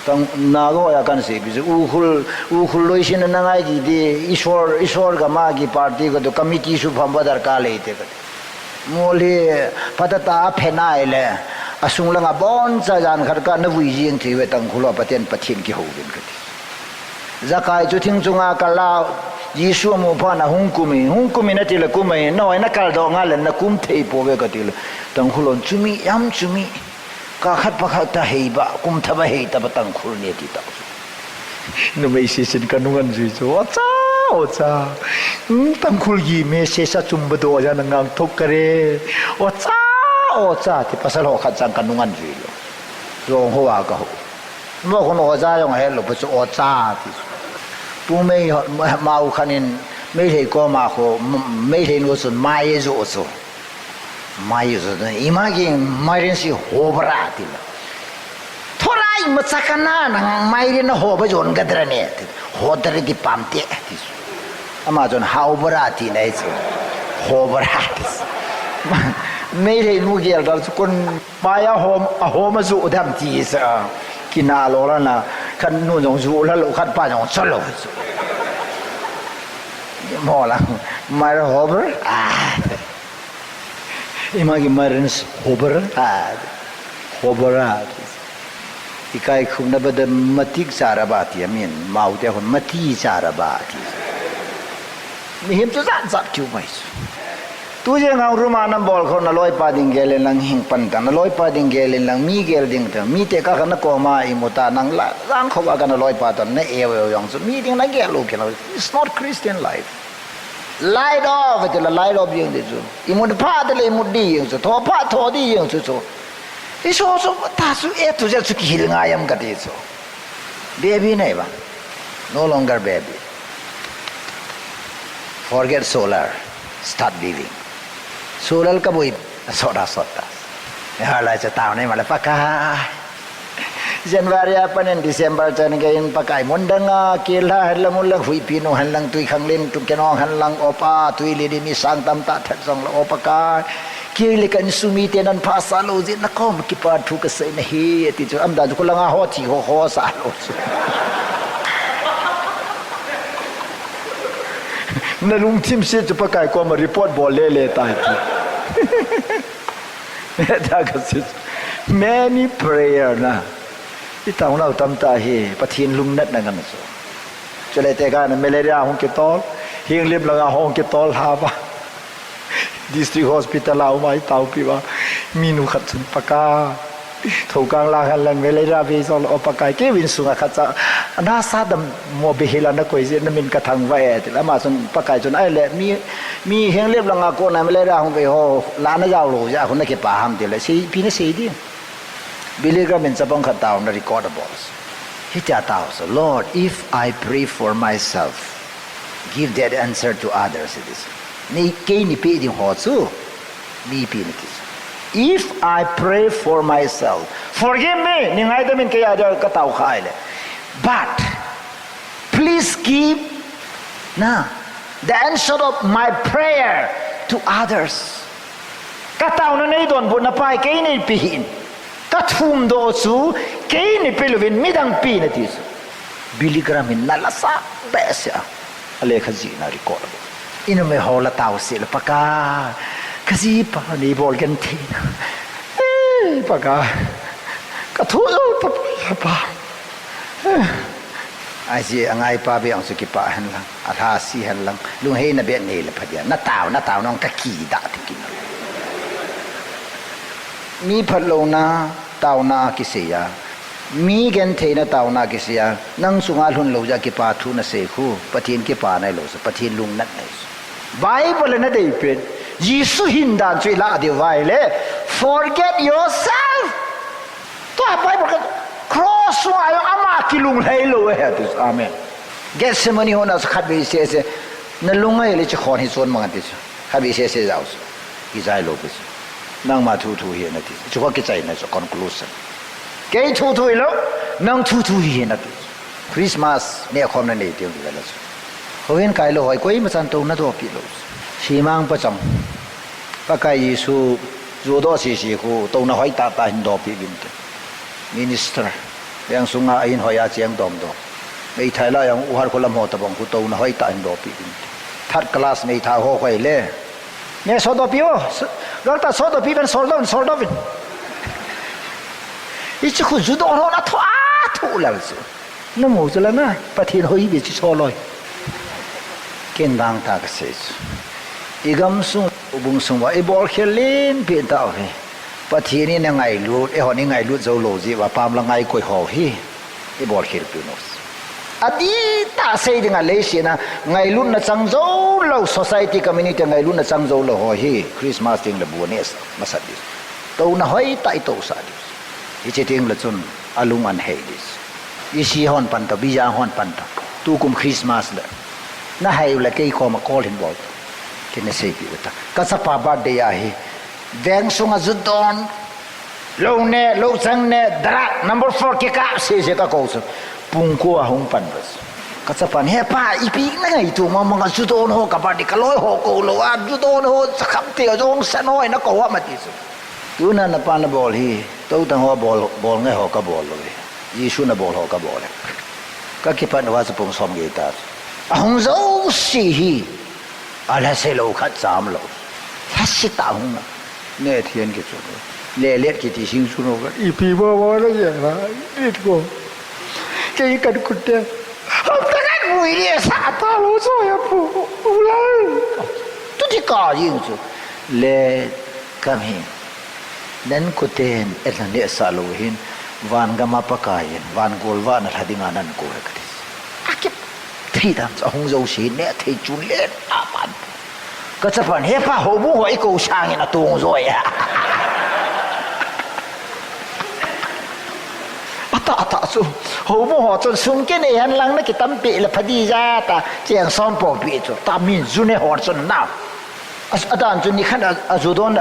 Tang na go ya kan se bi u khul u khul loi sin na ngai ji di isor isor ga ma gi party ko to committee su pham ba dar ka le te ka. Mol hi phatah a phe nai le, a sung langa boncha jan khat ka na vui jing thei ve Tangkhul ho Pathen, Pathen kihou vin ka ti. Zakai chu thing chunga kal a, Jesu amu phat na hung kum in, hung kum in ati le kum in, na hoi na kal doh nga le na kum thei po ve ka ti le. Tangkhul hon chumi, jam chumi. Ka khat pa khat ta hei ba, kum tha ba hei ta ba Tangkhul ni ti ta. Numei sisin ka nung an jui chu, "Ocha, ocha. Hmm, Tangkhul gi message a chum ba do ja na ngang thok ka re. Ocha, ocha," ti pasal ho khat chang ka nung an jui lo. Jong ho a ka ho. Mo ko no ocha jong he lo pa chu ocha ti. Pu mei ho, ma, mau khan in, mei hei ko ma ko, m-, mei hei no sun mai zo chu. Mai zo, ima ki mairen si hobra ti la. Thorai machakana na mairen na hoba jon gadra ne. Hodra di pamte. Ama jon hobra ti na isu. Hobra. Mei le mu gel dal su kun mai a hom, a hom a zu dam ti sa. Kina lo la na kan nu jong zu la lo khat pa jong chalo. Mo la mai hobra. Ah. Ima ki marins hobar a, hobar a. Ikai khum na ba da matik chara ba ti amin, mau te hon mati chara ba ti. Mihem tu zat zat kiu mai su. Tu je ngau ruma na bol kho na loi pa ding gel in lang hing pan ta, na loi pa ding gel in lang mi gel ding ta, mi te ka ka na ko ma i mu ta nang la, lang kho ba ka na loi pa ta na e we yong su, mi ding na gel lo ke na. It's not Christian life. Light off, ti la light off jeng di chu. Imut pha ti la imut di jeng chu. Tho pha tho di jeng chu chu. Iso so ta su e tu je chu kihil ngai am ka ti chu. Baby nei ba. No longer baby. Forget solar. Start living. Solar ka bui sot da sot da. Ya lai cha tao nei ma la pa ka. January a panin December chan gei in Pakai mun dang a, kila hen lang, mun lang, huipi nu hen lang, tui khanglen tu kenong hen lang, opa, tui li di mi sang tam ta that jong la, opa ka. Kei le kan sumi te nan pha sa lo jin na kom kipa thu ka sei na hi, ti chu am da chu ko langa ho thi ho ho sa lo chu. Na lungthim se chu Pakai koma report bol le le tai ti. Ta ka si. Many prayer na. I taunau tamtah hi, Pathen lungnatna ngan chu. Chule tekah na malaria hung kitol, Henglep langa hung kitol hava. District Hospital a um a i taupi va. Minu khat chun Pakai. Thokang la khan lang malaria ve jong lo Pakai. Kei vin sunga khat cha. Na sa dam mo be hila na koi je na min ka thang va e. Ti la ama chun Pakai chun ai le mi, mi Henglep langa ko na malaria hung ve ho la na jao lo ja ko na kipa ham ti le. Sei pi na sei di. Billy Graham in chapang khat tauna record a bol. Hitia tao so, "Lord, if I pray for myself, give that answer to others," it is. Nei, kei nei pe ding ho chu, mipi nati chu. If I pray for myself, forgive me, nei ngaidam in kei a dia katao kha ahile. But, please give, na, the answer of my prayer to others. Kataona nei donbutna pa hi kei nei pe hih in. Kathumdoh chu kei nei pe louvin midang pe in ati chu. Billy Graham in na la sah behseh a. Alekha jihna record a. Inumei ho la taoseh le Pakai. Kajipa nei bol gentheina. Eh, Pakai. Kathu jou tapoi Pakai. Ahi, angaipa beh ang chu kipah henlang, alhasi henlang, lungheina beh nei le pha dia. Natao, natao nang kakidah ti kin. Mi phatlouna, taona kisei a. Mi gentheina taona kisei a. Nang chunga lhun lou jeh a kipa thu nasei khu. Pathen kipa nahi lou chu. Pathen lungnat nahi chu. Bible in adei pen. Jesu hin dan chu ilah diu ahile. Forget yourself. Tua Bible ka cross sunga jong ama kilunglhai lou ahi ati chu. Amen. Gethsemane hon a chu khatvei seh seh, nalunglhai le hiche khon hi chon mang ati chu. Khatvei seh seh jao chu. Kijai lou pi chu. Nangma thu thu hi nati chu. Hiche kho kichaina chu conclusion. Kei thu thu hilou, nang thu thu hi nati chu. Christmas nehkhomna nei teng ti vela chu. Houin kai lou hoi koima chan touna dopi lou. Simang pachang. Pakai Jesu judoh sese khu touna hoitah tah hin dopi vinte. Minister. Veng sunga ahin hoi a cheng domdoh. Meithai la jong u Harkholam ho tabang khu touna hoitah hin dopi vinte. Third class meithai ho khu ahile. Nei sodoh pi o. Galta sodoh pi ven, soldoh in, soldoh in. Hiche khu judoh ho nathoh a thoh lal chu. Namu chu la na, Pathen hoi be chu soloi. Ken dang tah kasei chu. Igam sung, houbung sung uva, ibolkhel lenpen tah u hi. Pathen in angailut, eihon ingailut jou lou jeh uva, pam la ngai koi ho hi. Ibolkhel pen u. Adihtah sei dinga leiset a, ngailutna chang jou lou, society community ngailutna chang jou lou ho hi, Christmas teng le bu neh masat ding. Touna hoitah itousah ding. Hiche teng le chun, alung anhei ding. Isi hon pan ta, Bijang hon pan ta. Tukum Christmas le. Nahai u le kei koma call hin bol. Kei nasei pi u ta. Kachapa birthday ahi. Veng sunga ju don. Lou ne, lou chang ne, drug number four kikap sese kakou chu. Pung ko a hung pan bas. Kachapan, "He pa, ipi nangaito mama nga ju don ho ka birthday kaloi ho kou lou a, ju don ho chakham te jong san ho nakou ham?" ati chu. Tuna napa nabol hi, toutang ho bol, bol ngai ho kabol lou hi. Jesu nabol ho kabol hi. Kakipat uva chu pung som gei ta chu. Ahung jouse hi. Alhase lou khat cham lou. Lhase tah hung na. Neh thian kichu. Lelet kiti sing chu no ka. Ipi ba ba la ya la. It ko. Kei kan kut te. Hapta khat bui le sa ta lou so ya pu. Ulai. Tu ti ka jing chu. Le kam hi. Nan kuten, elan le sa lou hin, van gama Pakai in, van golvah na lha dinga nan kou e kati. Akip thei dan chu ahung jouse neh thei chun le apan. Kachapan, "He pa, houbung ho ikou sangin atong joi a." Atah, atah chu, houbung ho chun sum kinei henlang na kitampi le pha di ja ta, cheng som popi chu, ta min ju ne ho chun na. A, adan chu nikhat a, a ju don,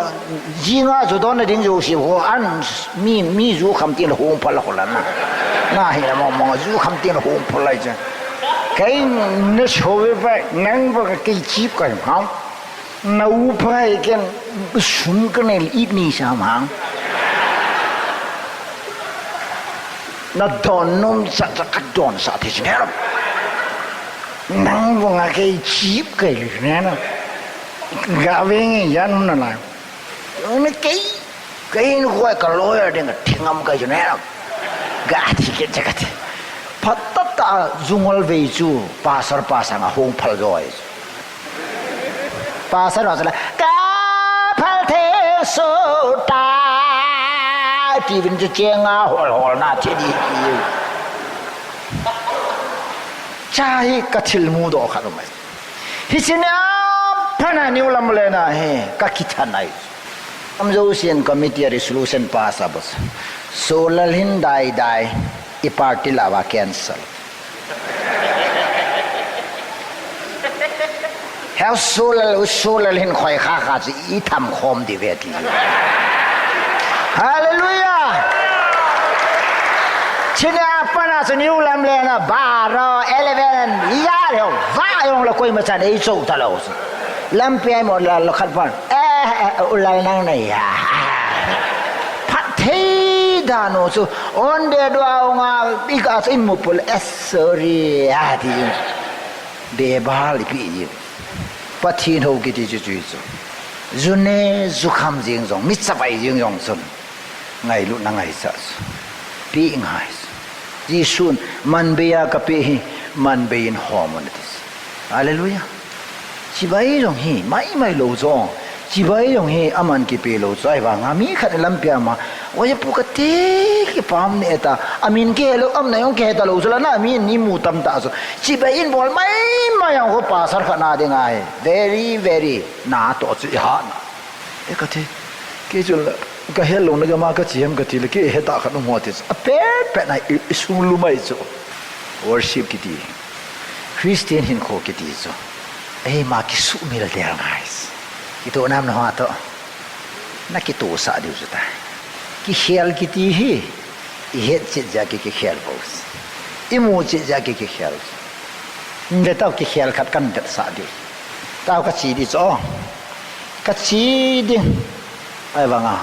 jinga ju don na ding jouse ho, an mi, mi ju kham tin la hung phal la ho la na. Na hi la mong mong ju kham tin la hung phal lai cha. Kei na so ve pa, nang ba ka kei chip ka ham. Na u pa ken sum ka nei it ni sa ham. Na don nom sa sa ka don sa the chin. Nang ba nga kei chip ka li ne na. Ga ve nge yan na la. Ni kei, kei ni ko ka lawyer ding ka thingam ka june. Ga thi ke cha ka thi. Phat ta ta jungol ve chu pastor pa sanga hung phal joi. Pastor pa sala ka phal the so ta. Ti vin chu chenga hol hol na thi di. Cha hi ka thil mudoh khat um ahi. Hiche nia phat a niu lam le na hi ka kithanai. Am jousen committee a resolution pass a bas. Solal hin dai dai i party la va cancel. Heo sulal, u sulal hin khoi kha kha chu i tham khom di ve ti. Hallelujah. China pana chu niu lam le na baro eleven ya le va yong la koima chan ei chou ta lo. Lampi ai mo la lo khat pan. Eh, eh, u lal nang na ya. Phat thei da no chu on de do a nga i ka in mu pul, eh, sorry, a ti. Bebal ipi ji. Pathen hou kiti chu chu chu. Ju ne, ju kham jing jong, mi chavai jing jong chun. Ngailutna ngaichat chu. Pi ngai chu. Jesun, "Manbeiya kapeh hi, manbeiyin hom un," ati chu. Hallelujah. Chibai jong hi, mai mai lo jong. Chibai jong hi, aman kipe lo chu. Ahivanga mi khat in lampi a ma, "Oi, pu kati, kipah um ne ta. Amin kihe lo, amin jong kihe ta lo chu la na, amin imu tam ta chu." Chibai in bol mai mai ang ho pastor khat na ding ahi. Very, very. Na to chu i ha na. E kati. Kei chu la, ka he lo na ka ma ka chi hem kati le, kei he ta khat um ho ti chu. A pet pet na i, i sung lu mai chu. Worship kiti. Christian hinkho kiti chu. Eima kisumil del ngai. Kitoh nam na ho to. Na kitosah diu chu ta. Kikhel kiti hi, i het chet jeh a ki, kikhel bou. I mu chet jeh a ki, kikhel. Nde tau kikhel khat kan vetsah diu. Tau ka chi di chu. Ka chi ding. Ahivanga.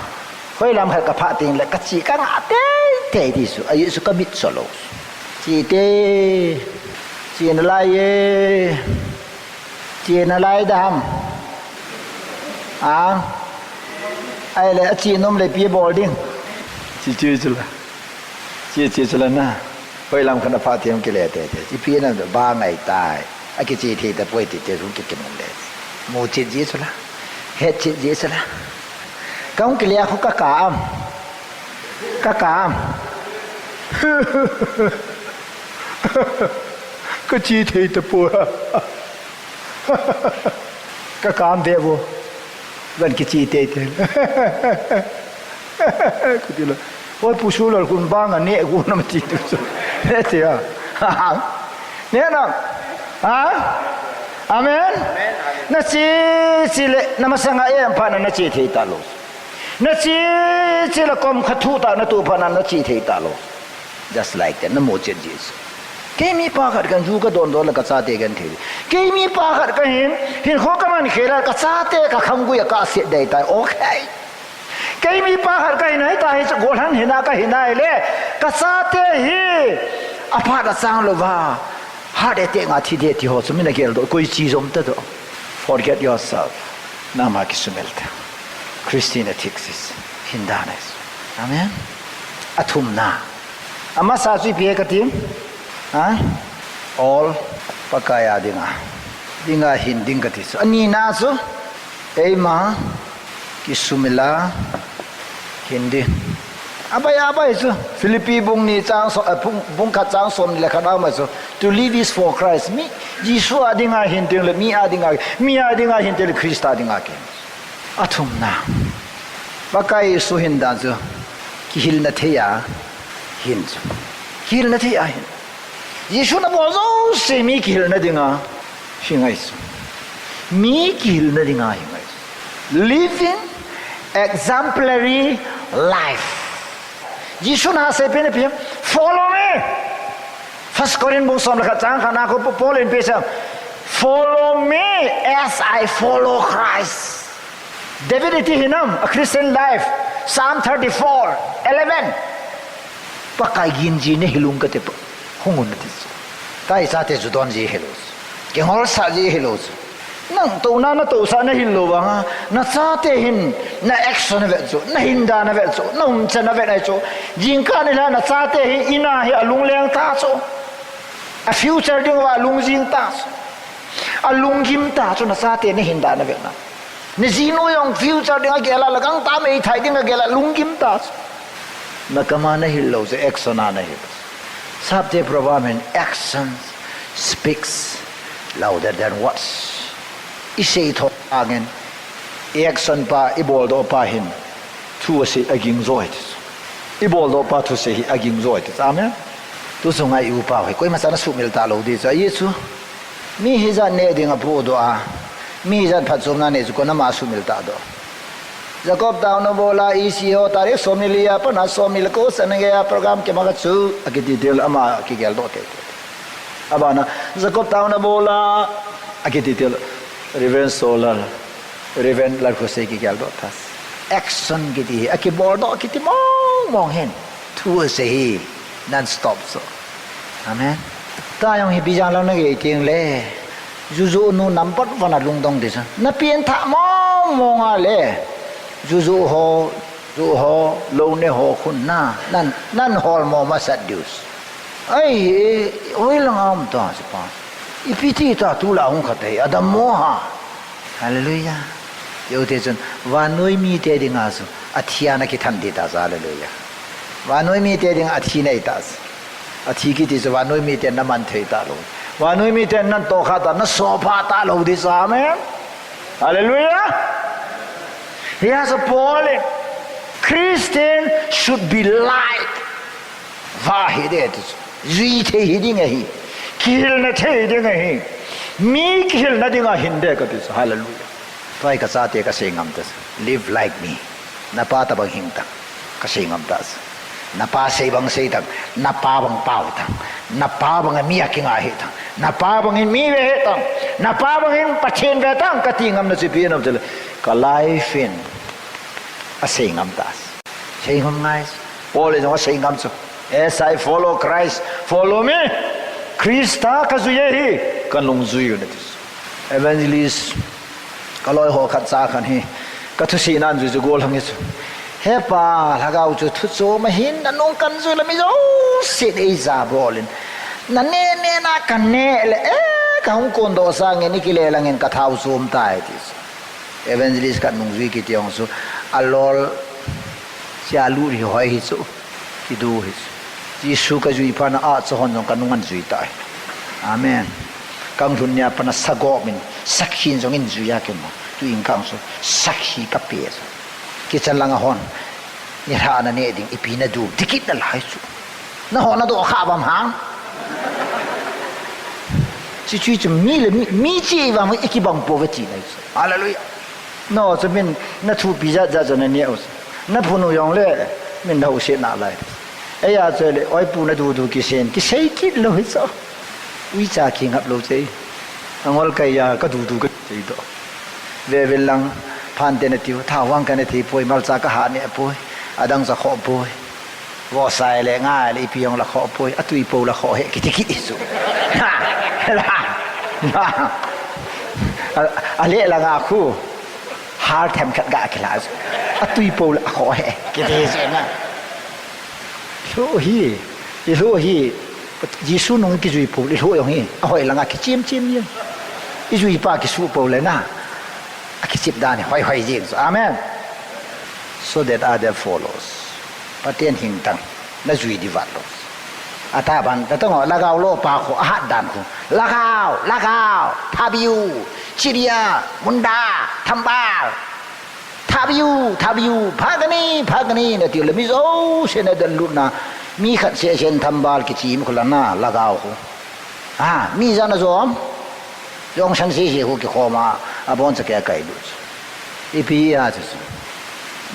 Hoi lam khat ka phah teng le ka chi ka ngah tei tei di chu. Ahi chu ka mit chu lo. Chi te. Chi na lai e. Chi na lai da ham. A. Ai le, a chi nom le pi bol ding. Chi chi chu la. Chi chi chu la na. Hoi lam khat a pha thiam ki le te te. Chi pi na ba ngai tai. A ki chi thei ta poi ti te hung ki ki nom le. Mu chi ji chu la. Het chi ji chu la. Ka hung ki le a khu ka ka am. Ka ka am. Ka chi thei ta poi. Ka kam ve vo. Van kichi tei tei. Kuti lo. Oi, pu Sulal kun bang a ne ku nam chi tu so. Ne te a. Ne na. Ha? Amen. Na chi chi le, na masanga em pha na, na chi thei ta lo. Na chi chi le kom kha thu ta na tu pha na, na chi thei ta lo. Just like that, na mu chet ji chu. Kei mi pa khat kan ju ka don don la ka chate kan thei. Kei mi pa khat ka hin, hinkho ka man khel a ka chate ka khanggui a ka set dei tai. Okay. Kei mi pa khat ka hin, hita hi chu golhang hina ka hin ai le. Ka chate hi, a phat a chang lou va. Heart attack a thi de ti ho chu min a gel doh, koi chi jom ta doh. Forget yourself. Nangma kisumil ta. Christian ethics is hindan is. Amen. A thumna. Amasa chu ipi ka ti. Ha? All Pakai a dinga. Dinga hin ding ka ti chu. A nina chu. Eima. Kisumil a hin ding. A bai, a bai chu. Philippi bung ni chang so, eh, bung, bung khat chang som ni le khat a um a chu. To live is for Christ. Mi, Jesu a dinga hin ding le, mi a dinga, mi a dinga hin ding le, Christa dinga ki. A thumna. Pakai Jesu hin dan chu. Kihilna thei a hin chu. Kihilna thei a hin. Jesu na bol jouse mi kihilna dinga. Hi ngai chu. Mi kihilna dinga hi ngai chu. Living exemplary life. Jesu na seipeh na pi, "Follow me." First Corinth bung som le khat chang khat na ko Paul in pe sa, "Follow me as I follow Christ." David iti hinam, a Christian life, Psalm thirty-four, eleven. Pakai ginji na hilung ka te pa. Hung un na ti chu. Ka i chate chu don ji hilou chu. Kingol sa ji hilou chu. Nang touna na tousah na hil lou vanga, na chate hin na action na vet chu, na hindan na vet chu, na umchan na vet ai chu. Jingkah nilhah na chate hi ina hi a lungleng ta chu. A future ding uva a lungjing ta chu. A lunggim ta chu na chate na hindan na vet na. Na jinu jong future ding a gel a, la gangtah meithai ding a gel a lunggim ta chu. Na kam a na hil lou chu, action a na hil. Sapte proverb in, "Action speaks louder than words." I sei tho angin, i action pa, i boldoh pa hin thu asei a ging jo ahi ti chu. I boldoh pa thusei hi a ging jo ahi ti chu. Amen. Tu chu ngai u pa hi, koima chan a sumil ta lou di chu. Ahi chu. Mi hijat neh ding a pohdoh a, Mi ijat phatchomna nei chu koi in ama sumil ta doh. Jacob Taona Bola, E C ho, tarik somni le li a pat a somni le ko, San Angel a program kima khat chu, akiti til ama kigel doh tei tei. Abana, Jacob Taona Bola, akiti til, Reverend Solal, Reverend Lalkhosei kigel doh tas. Action kiti hi, akibol doh kiti mong mong hin. Thu asei hi, non stop so. Amen. Tah jong hi bijang lang na gei ting le. Juju nu number one a lungdong ti chu. Na pian thah mong mong a le. Juju ho, ju ho, lou ne ho khun na. Nan, nan hol mo masat dius. Ai, oi lang am ta si pa. Ipi ti ta tu la hung khat ei. Adam mo ha. Hallelujah. Yo te chun, vannoi mite dinga chu, athi a na kithan ti ta chu, hallelujah. Vannoi mite dinga athi nei ta chu. Athi kiti chu, vannoi mite na man thei ta lou. Vannoi mite nan tohkha ta, na sopha ta lou ti chu, amen. Hallelujah. He has a Paul. Christian should be light. Vah hi ding ti chu. Jui thei hi ding ahi. Kihilna thei ding ahi. Mi kihilna dinga hin ding kati chu. Hallelujah. Tua hi ka chate ka sei ngam ta chu. Live like me. Na pa tabang hing tang. Ka sei ngam ta chu. Na pa sei bang sei tang. Na pa bang pao tang. Na pa bang mi a kingai hi tang. Na pa bang in mi ve hi tang. Na pa bang in Pathen ve tang. Ka ti ngam na chu ipi nom chu le. Ka life in. A sei ngam ta chu. Sei ngam ngai. Paul in jong a sei ngam chu. As I follow Christ, follow me. Christa ka jui e hi, ka nung jui u na ti chu. Evangelist, ka loi ho khat cha khat hi, ka thusei nan jui chu gol hang hi chu. He pa, lhagao chu thu chom ahin, na nung kan jui le mi jouse dei ja bol in. Na ne ne na ka ne le, eh, ka hung kon doh sangin, i kile langin ka thao chom tai ti chu. Evangelist khat nungjui kiti jong chu, alol, sia lut hi hoi hi chu, kidu hi chu. Jesu ka jui phat na a chu hon jong ka nung an jui tai. Amen. Kang lhun nia pat na sagom in, sakhi in jong in jui a kin mo. Tu in kang chu, sakhi ka pe chu. Kichan langa hon, nilhah na ne ding, ipi na du, dikit na lai chu. Na ho na doh kha bam hang. Chi chui chu mi le mi, mi chi vang i kibang po ve ti nai chu. Hallelujah. No chu min na thupi jat jat chu na neh u chu. Na phun u jong le min na houset na lai. Ei a chu le oi pu na du du kisen, kisei kit lou hi chu. Uicha kingap lou chei. Angol kai a ka du du ka chei doh. Ve ve lang phan te na tiu, thau vang ka ne thei poi, malcha ka ha ne poi, adang cha kho poi. Vo sai le ngai le ipi jong la kho poi, atui po la kho he kiti kiti chu. Ha, la, la. A, a le la nga khu. Har them khat ga kila chu. Atui po la kho he kiti chu na. Lhu hi, i lhu hi, Jesu nung kijui po, i lhu jong hi, ahoi langa kichim chim jeng. I jui pa kisu po le na, akichip dan hi, hoi hoi jeng chu. Amen. So that other follows. Pathen hing tang, na jui di vat lou. Ata ban, ta tong lagao lo pa kho, ahat dan kho. Lagao, lagao, thabiu, chiria, munda, thambal. Thabiu, thabiu, phagani, phagani, na ti le mi jouse na dan lut na, mi khat se sen thambal kichim khu la na, lagao khu. Ha, mi jan a jom. Jong san se se khu kikhom a, abon cha ke kai lut. Ipi a chu.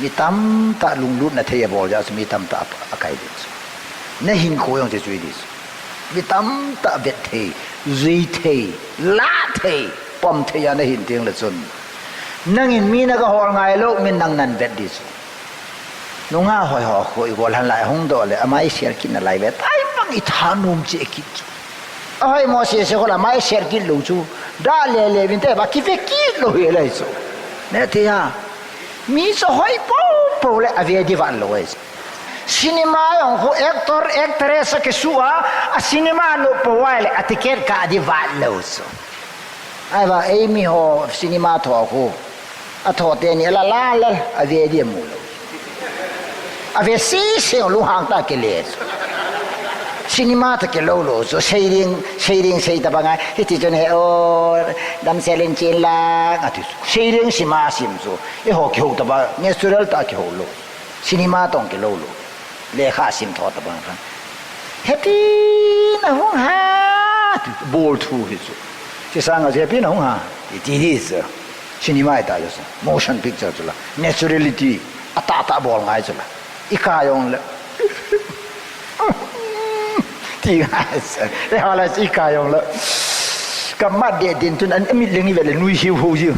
Mi tamtah lunglut na thei a bol ja chu, mi tamtah a kai lut. Na hin khu jong che chui di chu. Mi tamtah vet thei, jui thei, la thei, pom thei a na hin ting le chun. Nangin mi na ka hol ngai lou, min nang nan vet di chu. Nungah hoi ho khu i gol han lai hung doh le, ama i ser kit na lai ve. Tai bang i tha nom che kit chu. Ahoi mo se se khu la, ama i ser kit lou chu. Da le le vin te ba ki ve kit lou hi lai chu. Ne te ya. Mi chu hoi po po le a ve di van lou ai chu. Cinema jong khu actor, actress a kisu a, a cinema nu po vai le a ticket ka di vat lou chu. Ai va, ei mi ho cinema tho khu. A tho te ni la la la, a ve di mu lou. A ve si si lu hang ta ke le chu. Cinema ta ke lou lou chu, sei ding, sei ding sei ta ba ngai. Hiti chun he o, damsel in chin lang, a ti chu. Sei ding sima sim chu. Eiho kihou ta ba, natural ta kihou lou. Cinema tong kilou lou. Lekha sim tho ta bang khan. Happy na hung ha. Bol thu hi chu. Chi sang a happy na hung ha. Iti di chu. Cinema ita chu. Motion picture chu la. Naturality. Ata ta bol ngai chu la. Ikai jong le. Ti ngai chu. Eiho la ikai jong le. Kamat de din tun an mi leng ive le nui hiu ho ji.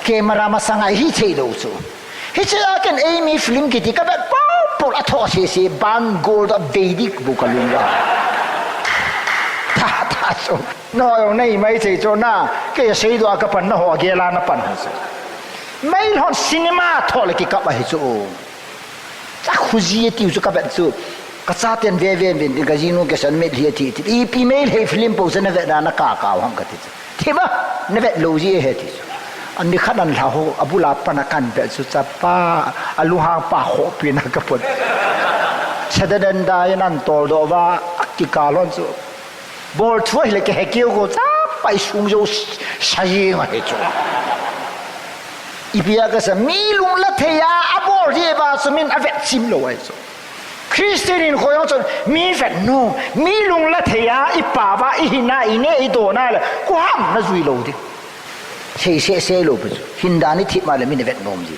Camera masanga hithei lou chu. Hiche a ken eimi film kiti kavet pau pau a tho sese bang gol da vei dik bu kalung va. Ta ta chu. No, nei mai sei chu na, kei seidoh a kapan na ho gel a napan ho chu. Meilhon cinema tho le kikap ahi chu. Cha khuji tiu chu kavet chu. Kachaten ve ve ve din kajinu kesan met hi ati ti. Ipi Meitei film po chu navet na nakakau ham kati chu. Thima, navet lou ji ahi ti chu. Ani khat an lha ho, abul a pan a kavet chu chapa, alunghang pa khopi na kapon. Chadadan da in an toldoh va, akikal lhon chu. Bol thu ahile kihe keu ko, chapa isung jou sa jeng ahi chu. Ipi a kasa, mi lungla thei a, abol ji va chu min avet chim lou ahi chu. Christian hinkho jong chun mi vet nom, mi lungla thei a, ipao va, ihin a, ineh, idon a le, koi ham najui lou ding. Sei sese lou pi chu. Hin dan ithip ma le min avet nom ji.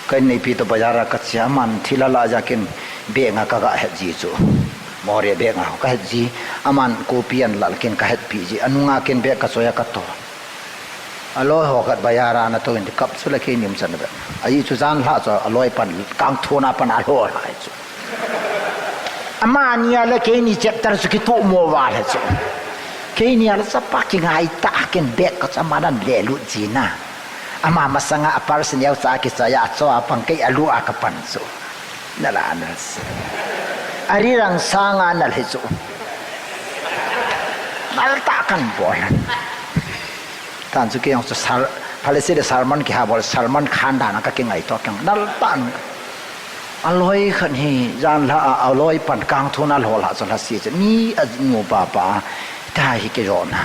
Ka inneipi toh bazar a kache a, aman thil ala jeh a ken bag nga kaga het ji chu. Moreh bag nga kahet ji. Aman kopi an lal ken kahetpi ji. Anunga ken bag kachoi a kato. Aloi ho khat bazar a natou in ti kap chu le keini umchan ve. Ahi chu jan lha chu aloi pan kangthon a pan alho lha chu. Amani a le keini chapter chu kitoh mo val ahi chu. Keini a le chapa kingai tah ken bag kacha aman an lelut ji na. Ama masanga a parcel neocha kichoi a acho a pang kei alu a kapan chu. Nala nal se. Arirang sanga nal hi chu. Nal tah kan bol. Tan chu kei jong chu sar, phalese le Salman kiha bol, Salman Khan dan a kakingai to keng. Nal tah an. Aloi khat hi, jan lha a, aloi pan kangthon a lho lha chu lha si chu. Mi a nupa pa, ta hi kei jong na.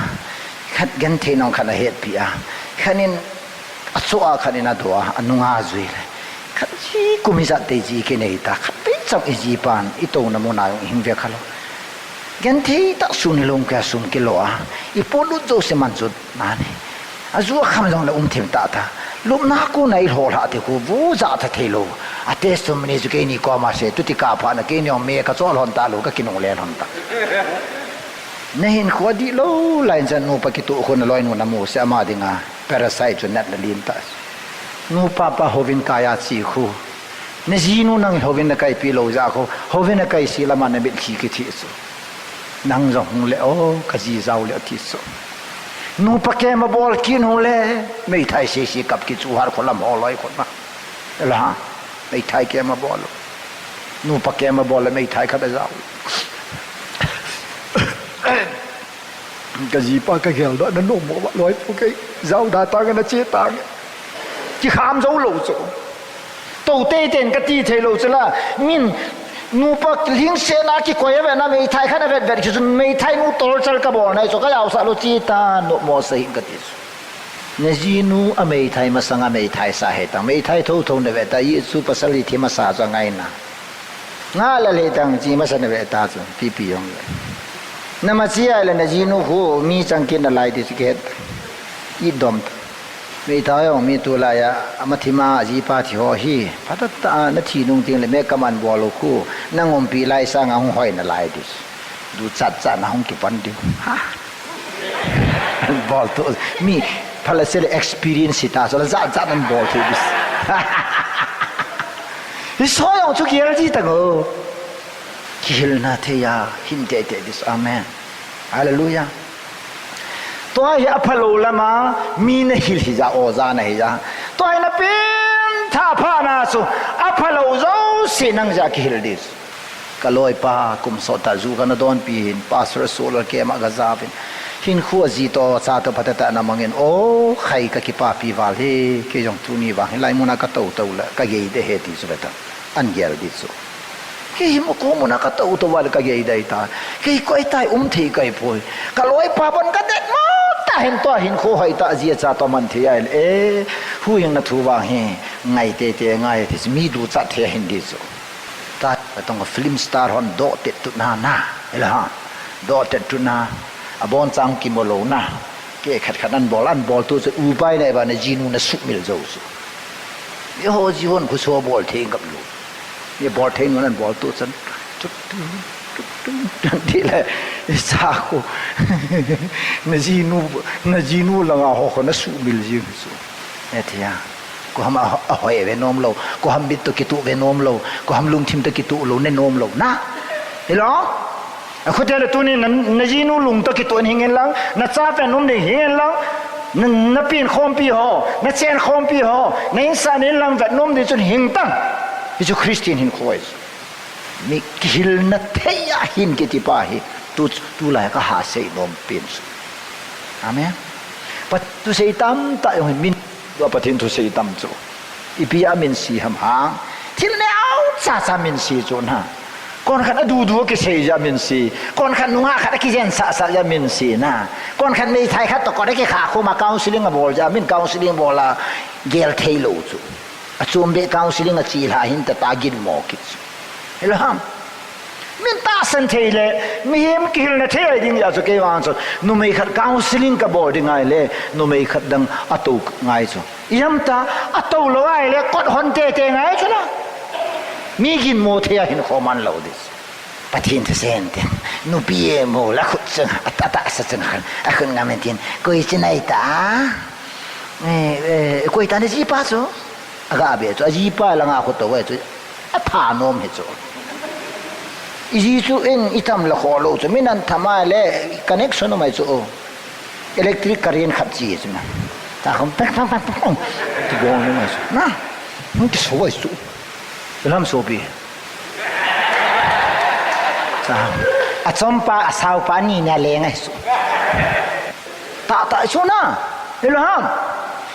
Khat genthei nung khat ahetpi a. Khat in, acho a khat in ado a, anunga jui le. Khat ji kum ijat tei ji kinei ta, khat pei cham iji pan, itouna mun a jong ihung ve kha lou. Genthei tah sun hilou kei a sun kilo a, ipolut jouse man chu mani. Aju akham jong le um thim tah ta. Lupna kona ilho lha ti khu, vu ja tha thei lou. A testimony chu keini koma se, tuti kapha na keini jong me kacho lhon ta lou, kakinungle lhon ta. Nahinkho adih lou, lai chan nupa kitoh khu naloinu namu se ama dinga. Parasite chu natna len ta. Nupa pa houvin kai a che khu. Najinu nang houvin nakaipi lou jeh khu. Houvin akai se lama namitlhi kithi chu. Nang jong hung le o, kaji jao le ati chu. Nupa kem abol kit hung le. Meithai sese kap kit chu har kho lam ho loi kho na. Ela ha. Meithai kem abol. Nupa kem abol le meithai khat ajao. Kajipa kagel doh na nom mo va loi pu kei. Jao da tang na che tang. Kikham jou lou chu. Tou tei ten kati thei lou chu la. Min nupa lhingsetna kikoi ave na meithai khat avet vet chu meithai nu torture kabol nai chu kajaosah lou che ta nom mo sa hin kati chu. Najinu ameithai masanga meithai sa he tang. Meithai thotho nave ta, Jesu pasal hi thi masa chu angai na. Nga la le tang chi masa nave ta chu, pipi jong le. Nama chi ai le najinu khu mi chang kit nalai ti chu kihet. Idom ta. Meithai jong mi tulai a, ama thi ma jipa thi ho hi. Phatah tah a nathi nung teng le me kaman bol u khu. Nangumpi lai sanga hung hoi nalai ti chu. Duchat chat na hung kipan ding. Ha. Bol tu mi phalese le experience ta so la jat jat nan bol thei bis. Hi so jong chu kihil ji tang o. Kihilna thei a hin tei tei dis. Amen. Hallelujah. Tua hi aphalou lama mi nahil hi ja, oja nahi ja. Tua hi napen tha pha na chu aphalou jouse nang ja kihil dis. Kaloipa, kum sot tah ju kana donpi hin, Pastor Solal kema kajaovin. Hinkho aji toh, cha toh phatah tah namangin, o, khai kakipapi val hi, kei jong tuni vang hilai muna katou tou le, kagei de he ti chu ve ta. An gel di chu. Kei hi mo ko muna katou tou val kagei dai ta. Kei koi tai um thei kai poi. Kaloipa bon kadet mo ta hin tua hinkho hoi tah ji a cha toh man thei ai le. E, huhhingna thu vang hi, ngai teitei ngai ti chu mi duchat thei hin di chu. Ta, katong film star hon doh tet tut na na, ela ha. Doh tet tut na, abon chang kimo lou na. Ke khat khat an bol, an bol tu chu upai na ba na jinu na sumil jou chu. Mi ho ji hon khu so bol thei ngap lou. Mi bol thei nun an bol tu chan. Tuk, tuk, tuk, tuk, ti le, sa khu. Na jinu, na jinu langa ho khu na sumil ji chu. E thia. Ko ham a, a hoi ve nom lou. Ko ham bit to kitu ve nom lou. Ko ham lungthim to kitu lou, ne nom lou. Na? Hello? A khote le tuni na, na jinu lung to kitu hing in lang, na cha pen nom ding hing in lang, na, na pin khompi ho, na chen khompi ho, na insa nin lang vet nom ding chun hing tang. Hi chu Christian hin khoi. Mi kihilna thei a hin kiti pa hi, tu, tu lai ka ha sei nom pin chu. Amen. Pat tu sei tam ta yong hin min, tu Pathen thu sei tam chu. Ipi a min si ham hang. Thil neo cha cha min si chu na. Kon khat a du du kisei ja min si. Kon khat nunga khat a kijen sa sa ja min si na. Kon khat meithai khat to kon a kikha khuma counseling a bol ja min counseling bol a gel thei lou chu. A chom be counseling a chi la hin ta ta gin mo kit chu. Hello ham. Min tahsan thei le, mihem kihilna thei ai ding a chu kei vang chu. Numei khat counseling ka bol ding ai le, numei khat dang a to ngai chu. Iam ta, a to lou ai le, kot hon te te ngai chu la. Mi gin mo thei a hin khoman lou dis. Pathen thu sen tin. Nupi e mo la khut chang, a ta ta sa chang khan. A khun ngam tin. Koi chi nai ta. Eh, eh, koi ta ni ji pa chu. A ga be chu. A ji pa la nga khu to wai chu. A tha nom hi chu. I ji chu in i tam la kho lou chu. Min an tham ai le connection mai chu. Electric current khat chi chu na. Ta khom pek pek pek pek. Ti bong ni mai chu. Na. Hung ti so wai chu. Lam so pi. Sa. A chom pa, a sao pa ni na le ngai su. Ta ta su na. Hello ham.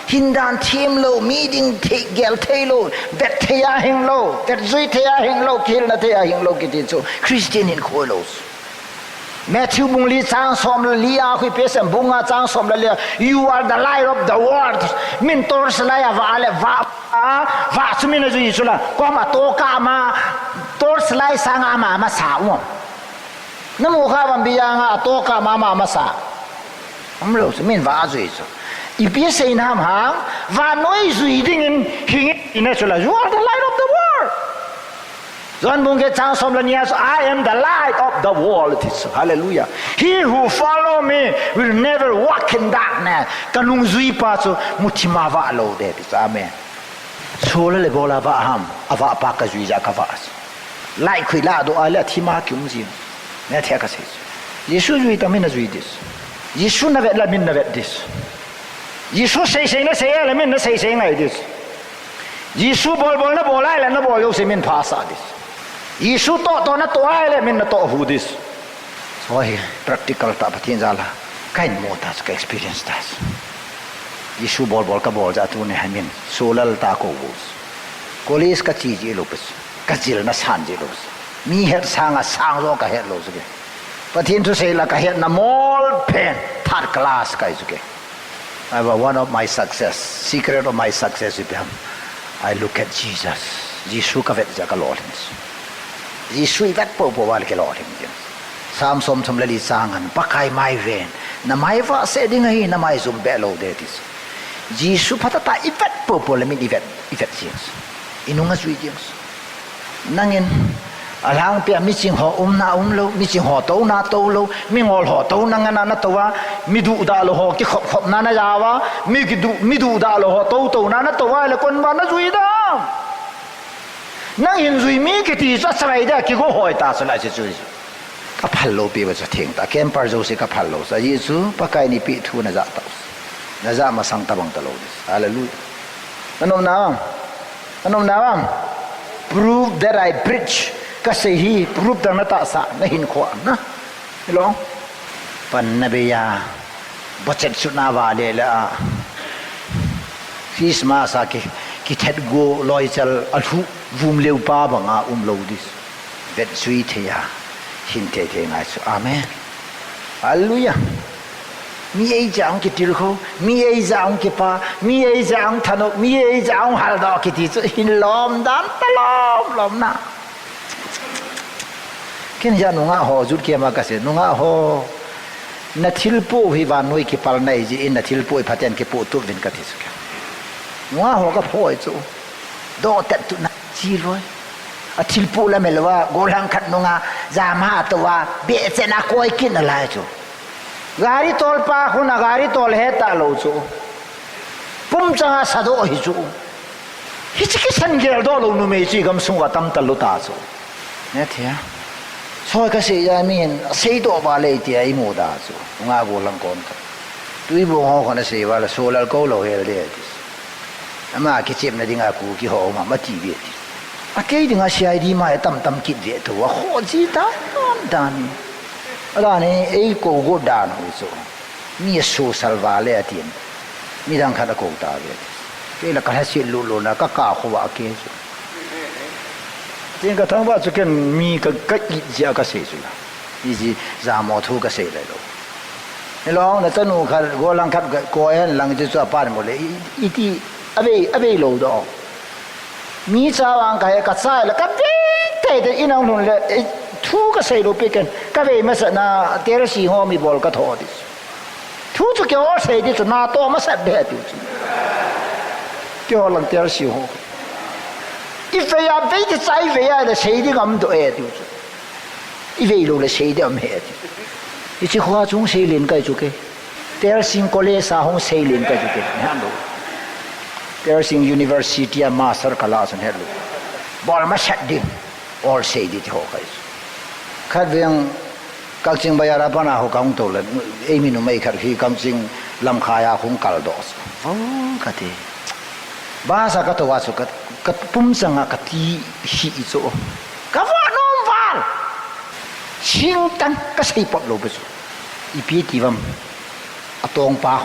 Hin dan thim lou, mi ding thei, gel thei lou, vet thei a hing lou, vet jui thei a hing lou, kihilna thei a hing lou kiti chu Christian hin khoi lou. Matthew bung li chang som le li a khu Ephesian bung nga chang som le li a, "You are the light of the world." Min torch light a va le va, a, va chu min a jui chu la. Kom a to ka ma, torch light sang a ma, ma sa u. Na mu kha vam bi yang a to ka ma, ma, ma sa. Am lo chu min va a jui chu. Ipi sei nam hang, va noi jui ding in hing in a chu la. "You are the light of the world." John bung get chang som le ni a, "I am the light of the world," ti chu. Hallelujah. "He who follow me will never walk in darkness." Ka nung jui pa chu muthim a va lo de ti chu. Amen. Solar le bola va ham, a va pa ka jui ja ka va. Light khui la do a le thim a ki um ji. Ne thia ka sei. Jesu jui ta min a jui dis. Jesu na vet la min na vet dis. Jesu sei sei na sei la min na sei sei ngai dis. Jesu bol bol na bol ai le na bol jo se min pha sa dis. Jesu to to na to ai le min na to hu dis. So hi practical ta Pathen jal a. Ka in mo ta ka experience ta. Jesu bol bol ka bol ja tu ne ha min. Solar ta ko bu. College ka chi ji lo pes. Ka jil na san ji lo. Mi het sang a sang lo ka het lo su ke. Pathen thu sei la ka het na mol pen third class ka i su ke. I have a, one of my success, secret of my success ipi ham. I look at Jesus. Jesu ka vet ja ka lolhing. Jesu i vet po po val ke lolhing. Sam som thum le li chang an Pakai mai ven. Na mai va se ding ahi, na mai zum be lo de tis. Jesu phatah tah i vet po po le min i vet, i vet jing. I nung a jui jing. Nangin, a lhangpi a miching ho umna um lo, miching ho touna tou lo, mingol ho touna ngana na tou a, mi duhdah lo ho kikhop khopna na jao a, mi kiduh, mi duhdah lo ho tou touna na tou a, le kon ba na jui dam. Nangin jui mi kiti chu a charai dia kigo hoi ta chu lai chu chu. Ka phal lo pi ba chu theng ta, camper jouse ka phal lo sa, Jesu, Pakai ni pi thu na ja ta. Na ja masang tabang ta lo. Hallelujah. Na nom na. Anom na bang. Prove that I preach. Ka sei hi prove dang na tahsa, na hinkho na. Hilou. Pan na bei a. Budget sut na va le la. Christmas a ki, kithet go loichal a lhu vum leu pa banga um lo dis. Vet sui thei a. Hin thei thei ngai chu. Amen. Hallelujah. Mi ei jang kitil kho, mi ei jang kipa, mi ei jang thanop, mi ei jang haldoh kiti chu hin lom dan ta lom lom na. Ken ja nungah ho jut kema ka se, nungah ho. Na thilpoh hi vannoi kipalna ahi jeh in, na thilpoh hi phaten kipoh tup uvin kati chu. Nungah ho kaphoi chu. Doh tet tu na chi loi. A thilpoh la melou a, gollhang khat nunga, jama a tou a, beh chen a koi kit nalai chu. Gari tolpa khun a gari tol he talou chu. Pumchang a sadoh hi chu. Hiche kisan geldoh lou numei chu i gamsung uva tam talou ta chu. Nethia. Soi kasei a mi hin, seidoh vale tia imu da chu. Nungah gollhang kon khat. Tui bong ho khun asei vale, Solal kou lou hel de ati. Ama kichepna dinga Kuki ho um am ati ve ati. A kei dinga C I D ma e tam tam kit ve tou, a kho ji dan dan. A dan hi, ei kou got dan u chu. Mi a social vale atin. Midang khat akou ta ve ati. Kei la kalhaset luluna, kakah khovah a kei chu. Tin kathangvah chu ken mi ka, ka it jeh a kasei chu la. Iji jamo thu kasei le lou. Hello, na chanu khat, gollhang khat, ko hen lang chu chu apan mo le. I, iti, avei, avei lou doh. Mi cha vang kahe, kachai le, kavei teitei in ahung lhun le, eh, thu kasei lou pi ken, kavei masat na, tersi ho mi bol katho ti. Thu chu keiho sei di chu, natoh masat de ti chu. Keiho lang tersi ho. I vei a, vei di chai vei a le sei di ngam doh e ti chu. I vei lou le sei di am he ti. Hiche khoa chung sei len kai chu ke. Tersing College a hung sei len kai chu ke. Neh lou. Tersing University a master kala chun het lou. Bol masat ding. Ol sei di ti ho kai chu. Khatvei Kakching bazar a pat a ho kahung tou le, eimi numei khat hi Kakching Lamkhai a hung kaldoh. Vo kati. Bus a katou a chu ka, ka pumchang a kati hi chu. Kavoh nom val. Singtang kasei pop lou pi chu. Ipi ti vam. Atongpa.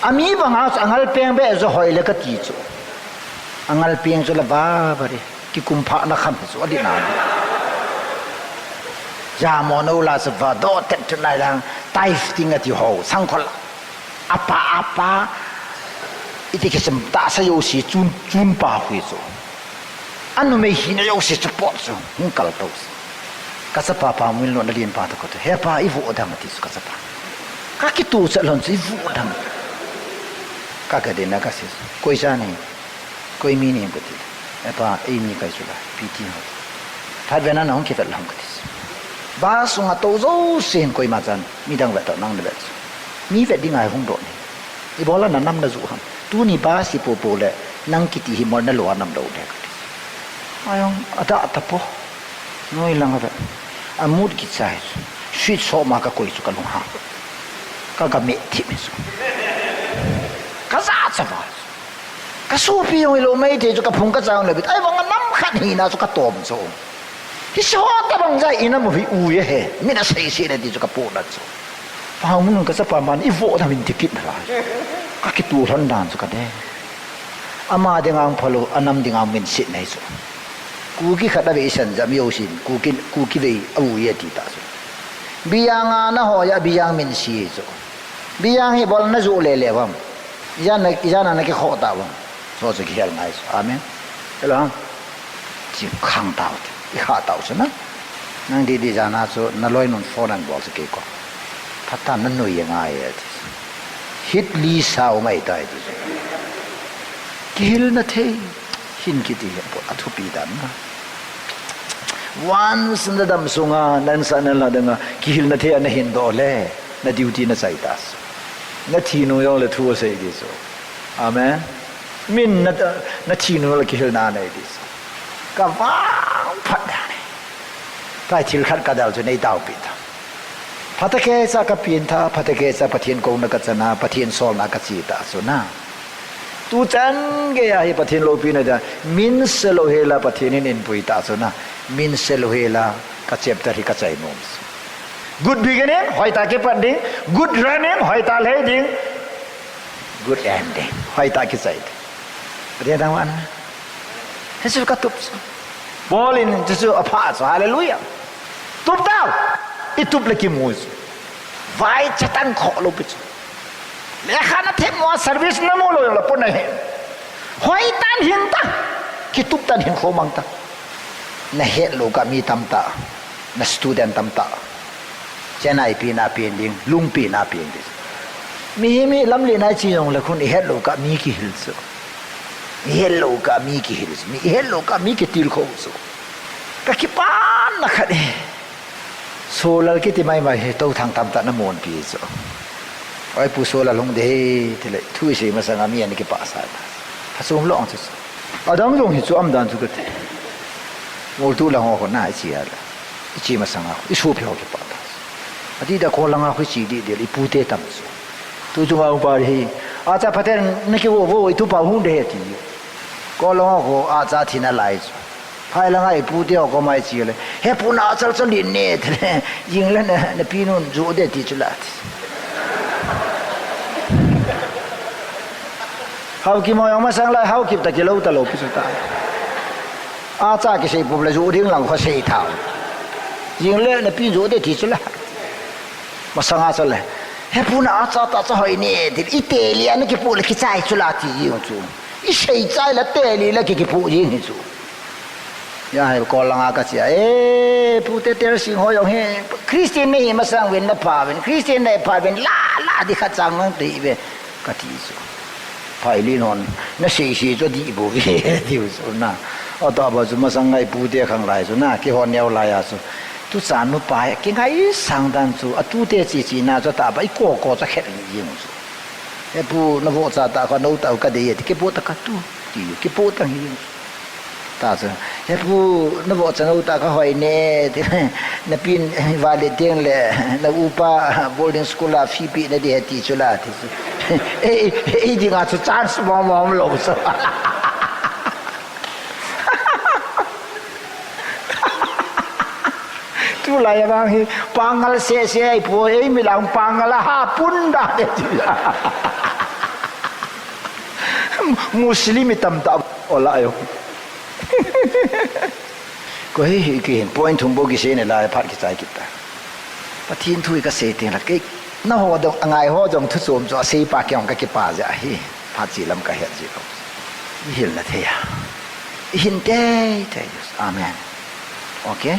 Ami banga chu angal peng be jo hoi le kati chu. Angal peng chu la va va re. Kikum pha na kham chu adi na. Jamo no la chu va doh tet tu nai lang. Tithe ting ati ho. Sangkhol. Apa, apa. Iti kichim tahsa jouse chun, chun pa hui chu. Anumei hina jouse chu pot chu. Hung kal tou chu. Kachapa pa mun lo na lien pa to ko to. He pa i vo dam ati chu kachapa. Kakituh cha lon chu i vo dam. Ka ka de na ka si. Koi cha ni. Koi mi ni em kati. He pa, eimi kai chu la. Pi ti ho. Phat ve na na hung kivet lam kati. Bus sunga tou jousen koima chan. Midang vet to nang na vet. Mi vet ding a hung doh ni. Ibola na nam na ju ham. Tuni bus i po po le, nang kiti hi mol na lo a nam lo le kati. Ayong, ada tapo. Noi lang ave. A mut kichai. Sweet so ma ka koi chu ka lung ha. Ka ga me thi mi chu. Ka ja cha va. Ka sopi jong ilou mai thei chu ka phung ka chang le bit. Ahivang a nam khat hina chu ka tom chu. Hiche ho tabang jeh a ina mu hi u ye he. Min a sei sei le ti chu ka pu dan chu. Pahang mun ka chapa man i vo na min ti kit na lai. Ka kituh lhon dan chu ka de. Ama dinga hung phalou, a nam dinga hung min sit na hi chu. Kuki khat a vei san jam jousen, Kuki, Kuki vei a u ye ti ta chu. Biyang a na ho ya biyang min si hi chu. Biyang hi bol na ju le le vam. Ijat na, ijat na na kikhoh ta vang. Chu chu kihel ngai chu. Amen. Hello. Chi khang tau. I kha tau chu na. Nang di di jana chu na loinun phone an bol chu kei ko. Phat ta na nui ngai e ti. Hit li sao mai tai ti. Kihil na thei. Hin kiti hi a thupi dan na. Once na dam sunga, nan sa nan la danga, kihil na thei ana hin doh le. Na duty na chai ta. Na thi nung jong le thu asei di chu. Amen. Min na, na thi nung le kihilna nei di chu. Ka vang phat dan e. Tua thil khat ka dal chu nei tao pi ta. Phatah keicha ka pin tha, phatah keicha Pathen kouna ka chana, Pathen solna ka chi ta chu na. Tu chan gei a hi Pathen loupina da, min se lou hela Pathen in inpui ta chu na. Min se lou hela ka chapter hi ka chai nom. Good beginning, hoitah kipat ding. Good running, hoitah lhai ding. Good ending, hoitah kichai ding. Pathen thangvah na. Hichu ka tup chu. Paul in hichu apha chu, hallelujah. Tup tau. I tup le kimu chu. Vaicha tan kho lou pi chu. Lekha na them mo service na mu lou jong le pon na hin. Hoitah in hin ta. Kitup tah in hin kho mang ta. Na het lou kah mi tamtah. Na student tamtah. Chennai pina pen ding, lungpina pen ding. Mi hi mi lamlen a i chi jongle khun i het lou kah mi kihil chu. I het lou kah mi kihil chu. Mi i het lou kah mi kitilkhou chu. Ka kipana khat e. Solal kiti maimai hi tou thang tamtah na monpi chu. Oi pu Solal hung de hi, tile thu i sei masang a mi an kipah sa ta. Phachom lou ang chu chu. Adang jong hi chu umdan chu ka ti. Ngol tu lang ho na i chi a la. I chi masang a, i sopi ho kipah ta. Ati da ko langa khu chi di di i pute tam chu. Tu chu ma upa hi. Acha phaten na kivo vo i tupa hung de he ti. Ko langa khu acha thina lai chu. Phai langa i pute ho ko mai chi le. He pu na chal chal din ne te le. Jing le na, na pi nun ju de ti chu la ti. Hau ki mo yang masang lai hau ki ta ki lou ta lou pi chu ta. Acha kisei pup le ju ding lang kho sei thau. Jing le na pi ju de ti chu la. Masang a chu le. He pu na acha ta cha hoi ni ti i te li a na kipu le kichai chu la ti jing chu. I sei chai la te li la ki kipu jing hi chu. Ya hai ko langa ka chia. E, pu te ter sing ho jong hi. Christian nei masang ven na pha ven. Christian nei pha ven la la di khat chang nang ti ve. Ka ti chu. Phailin hon, na sei sei chu di bu ve, ti chu na. Ata ba chu masang ngai pu te khang lai chu na, kihon neo lai a chu. Tu chan nu pa, kingai sang dan chu, a tu te chi chi na chu ta ba, i ko ko cha khet li jing chu. He pu, na vo cha ta kho, no ta ka de ye, ti kipu ta ka tu, ti kipu ta hi jing chu. Ta chu, he pu, na vo cha no ta ka hoi ne, ti, na pin, va le ding le, na upa, boarding school a, fee pi na di he ti chu la, ti chu. Ei, ei dinga chu chance mong mong lou chu. Tulai a vang hi, pangal se se ai pu, ei mi lang pangal a ha pun da de ti. Muslim i tam ta ola yo. Ko hi hi ki hin point thum bo ki se ne la phat ki chai ki ta. Pathen thu ka sei teng la kei na ho dong angai ho dong thu chom chu a sei pa ki ong ka ki pa ja hi. Phat chi lam ka het ji lo. I hil na thei a. I hin tei tei. Amen. Okay.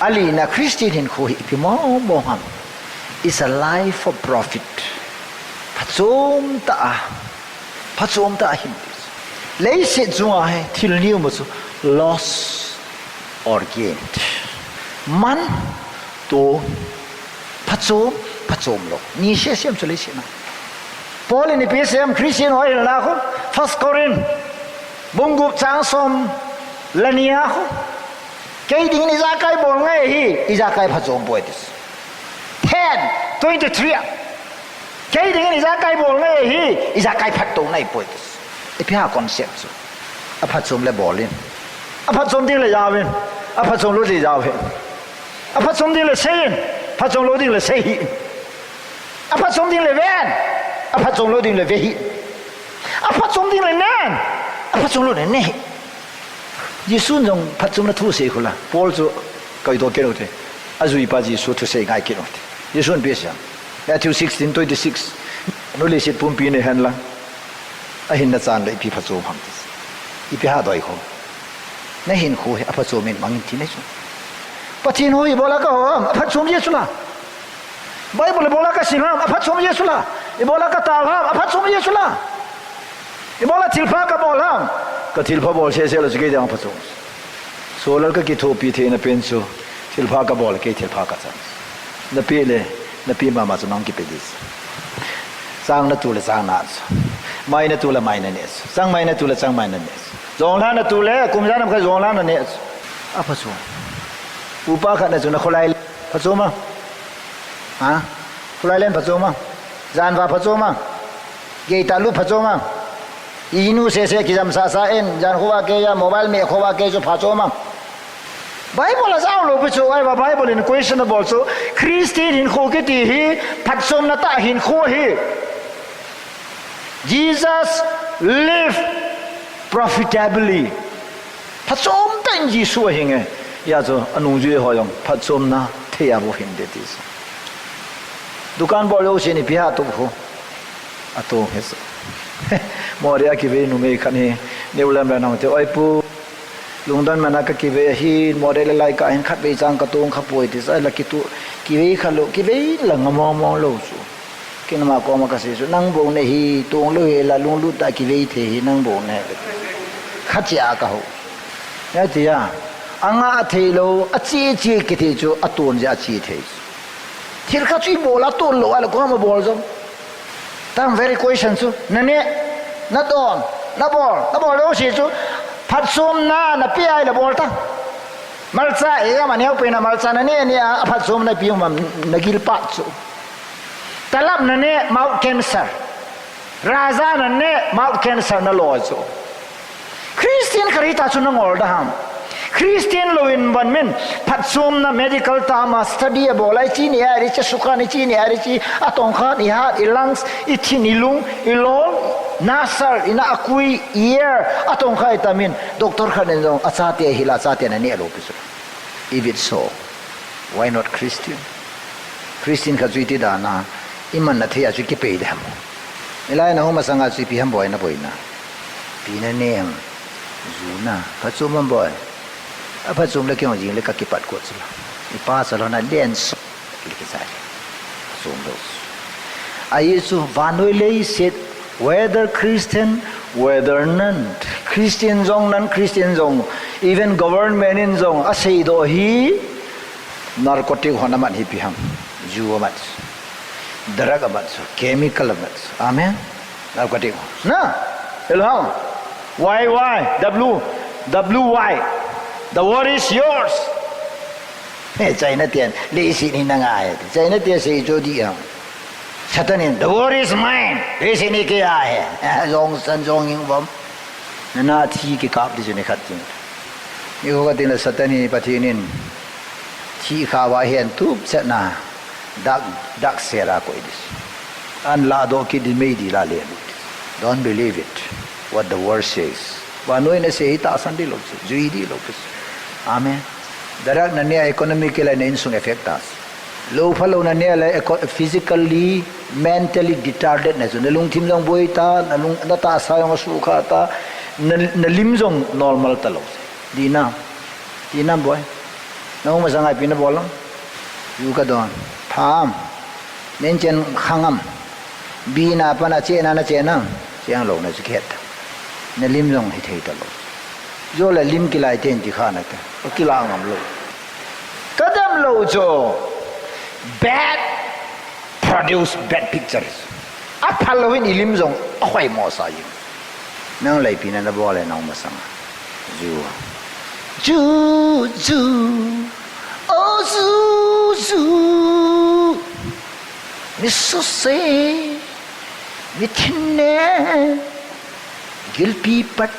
Ali na Christian hin khu hi pi mo mo ham. Is a life for profit. Phachom ta a. Phachom ta a hin. Leiset chunga hi thil ni um chu loss or gain. Man to phachom, phachom lou. Ni se sem chu leiset na. Paul in ipi sem Christian ho hil na khu, First Corinth, bung gup chang som le ni a khu. Kei ding in ijakai bol ngai hi, ijakai phachom poi tis. Ten, twenty-three. Kei ding in ijakai bol ngai hi, ijakai phat to nai poi tis. Ipi ha concept chu. A phachom le bol in. A phachom ding le jao in. A phachom lou ding jao hi. A phachom ding le sei in. Phachom lou ding le sei hi. A phachom ding le ve in. A phachom lou ding le ve hi. A phachom ding le ne in. A phachom lou ding le ne hi. Jesu jong phachomna thu sei khu la. Paul chu koi to kei lou te. A jui pa Jesu thu sei ngai kei lou te. Jesu in ipi asei. Matthew sixteen twenty-six. Nu leiset pumpi nei hen lang. A hinna chan le ipi phachom ham ti. Ipi ha doi khu. Na hin khu hi a phachom in mang in ti nei chu. Pathen ho ibola ka ho ham, a phachom Jesu la. Bible ibola ka sim ham, a phachom Jesu la. Ibola ka tao ham, a phachom Jesu la. Ibola thilpha ka bol ham. Ka thilpha bol se se la chu kei dang phachom. Solal ka kithopi theina pen chu, thilpha ka bol, kei thilpha ka chang. Na pe le, na pe mama chu nang kipe di. Chang na tu le chang na chu. Mai na tu le mai na ne chu. Chang mai na tu le chang mai na ne chu. Jong la na tu le, kum ja nam ka jong la na ne chu. A phachom. Upa khat na chu na kholai le phachom a. Ha? Kholai len phachom a. Jan va phachom a. Gei ta lu phachom a. Inu se se kijam sa sa in, jan kho va kei a, mobile me kho va kei chu phachom a. Bible a jao lou pi chu, ai va Bible in question a bol chu, Christian hinkho kiti hi, phachomna tah hinkho hi. Jesus live profitably. Phachom tah in Jesu a hing e. Hia chu, a nungjui ho jong, phachomna thei a bou hin de ti chu. Dukan bol lou sin ipi ha tu khu. A tu he chu. Mori a kivei numei khat hi, New Lamb le nang te, oi pu. Lungdon mana kakivei ahin, model lai kahin khatvei chang katong khapoi ti sa la kitu, kivei khalou, kivei la ngam mong mong lou chu. Kinama koma kasei chu, nang bou nahi, tong lou hela lunglut tah kivei thei hi nang bou nahi. Khacha kahou. Natia, anga theilou, achi chi kiti chu, aton jeh achi thei. Thil khat chu ibol a tol lou a le koima bol jong. Tam very question chu, nane, nadon, nabol, nabol lou si chu, phatchomna nape a ile bol ta. Malcha, e, ama neo pe na malcha nane, ne a, aphatchomna ipi um am, nagil pat chu. Talap nane, mouth cancer. Raja nane, mouth cancer nalo chu. Christian khat hita chu nangol da ham. Christian louvin ban min, phatchomna medical term a study abol a, ichi ni a, ichi sukan, ichi ni a, ichi atong khan, i heart, i lungs, i thin, i lung, i lol, nasal, ina akui, i ear, atong khan itamin, doctor khat in jong, achate hila, achate nane lou pi chu. If it's so, why not Christian? Christian khat chu iti dan a, iman na thei a chu kipei de ham. Ilai na hung masanga chu ipi ham boi na boina. Ipi nane ham. Ju na. Phatchom ham boi. Aphatchom le kei hung jing le kakipat kot chu la. Ipa sa lou na den so. Kili kisai. Phatchom lou. Ahi chu vannoi leiset, whether Christian, whether non. Christian jong, non-Christian jong, even government in jong, asei doh hi, narcotic hon amat hi ipi ham. Ju amat. Drug amat. Chemical amat. Amen. Narcotic. Na? Hello. Why, why? W, W Y. The world is yours. He, China ten. Leiset hi nanga ahi. China ten sei chu di ham. Satan in, the world is mine. Leiset hi kei a ahi. Jong san jong hing bom. Nana thi kikap di chu ni khat tin. Ni khat tin la Satan hi Pathen in. Thi kha va hen tup chet na. Dak, dak sera koi di. An la do ki di mei di la le. Don't believe it. What the world says. Vannoi na sei hi tahsan di lou chu. Jui di lou chu. Amen. Drug nane a economically na insung effect ta. Lou phalou nane a le eco-, physically, mentally retarded na chu. Na lungthim jong boi ta, na lung, na tahsa jong asukha ta, na, na lim jong normal talou. Di na. Di na boi. Na hung masanga ipi nabol am. Ju kadon. Pha am. Nen chen khang am. Bi na pa na che na na che na. Cheng lou na chu kihet ta. Na lim jong hithei talou. Jou le lim kilai ten ti kha na ta. Kila ngam lou. Kadam lou chu. Bad produce bad pictures. Aphalou in ilim jong ahoimo sa jing. Nang le ipi na nabol e nang masanga. Ju. Ju, ju. Oh, ju, ju. Mi suse. Mi thin ne. Gilpi pat.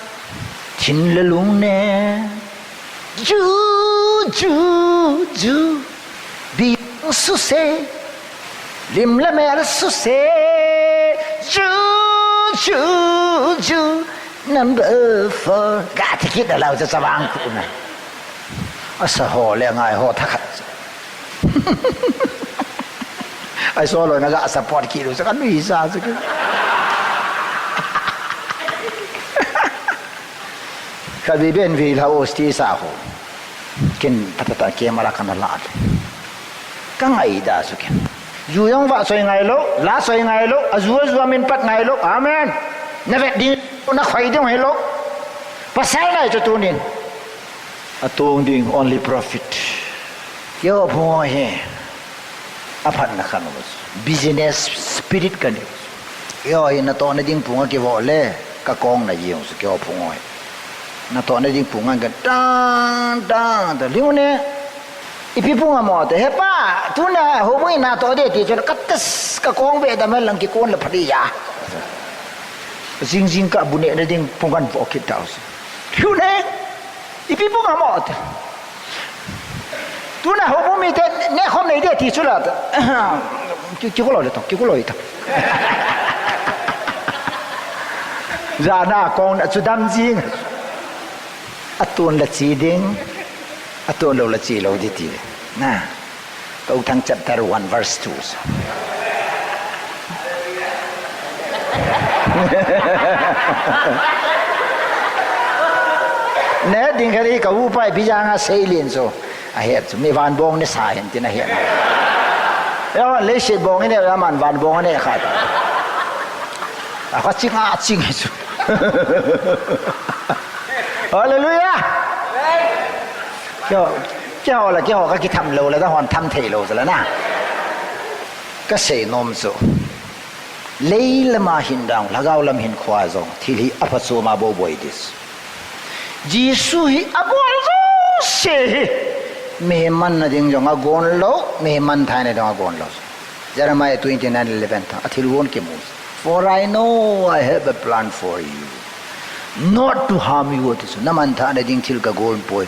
Thin le lung ne. Ju, ju, ju. Bi suse. Lim le mel suse. Ju, ju, ju. Number four. Ga ti kit da lou cha cha bang khu na. Asa ho le ngai ho tha khat. Ai so lou na ga support kit lou cha ka nui sa cha ki. Ka bi ben vi la o sti sa ho. Kin patata camera kana la. Ka ngai da su kin. Ju jong va soi ngai lou, la soi ngai lou, aju aju min pat ngai lou. Amen. Na vet ding, na khoi ding hi lou. Pasal nai chu tunin. Atong ding only profit. Keiho phung ho hi. Aphatna khat u. Business spirit kani. Keiho hi natohna ding phung a kivo le, kakong na jing u chu keiho phung ho hi. Natohna ding phung a ka tang, tang, tang, ling u ne. Ipi phung a mo te, he pa, tuna houbung in natoh de ti chu, ka tas, kakong be da me lang kikon la phadi ya. Jing jing ka bu nehna ding phung kan vo kit tau. Ling u ne. Ipi phung a mo te. Tuna houbung mite nekhom nei de ti chu la ta. Ki, kikou lou le tong, kikou lou i ta. Jana kong na chu dam jing. Atun la chi ding. Atun lou la chi lou di ti. Na. Tou Thang chapter one verse two. Nahet ding khat hi ka upa hi Bijang a seilin chu. Ahet chu. Mi vanbong nisa hin tin ahet. Ya, leiset bong hi ne, ya man vanbong ne khat. A kha ching a ching hi chu. Hallelujah. Keiho, keiho la, keiho ka kitham lou la, da hon tham thei lou chu la na. Ka sei nom chu. Leilam a hin dang, lhagao lam hin khua jong, thil hi aphachom a bou boi ding. Jesu hi abol jouse hi. Mihem manna ding jong agon lou, mihem manthahna ding agon lou. Jeremiah twenty-nine eleven tah, athil gon kimu. For I know I have a plan for you. Not to harm you, ati chu. Na manthahna ding thil ka gon poi.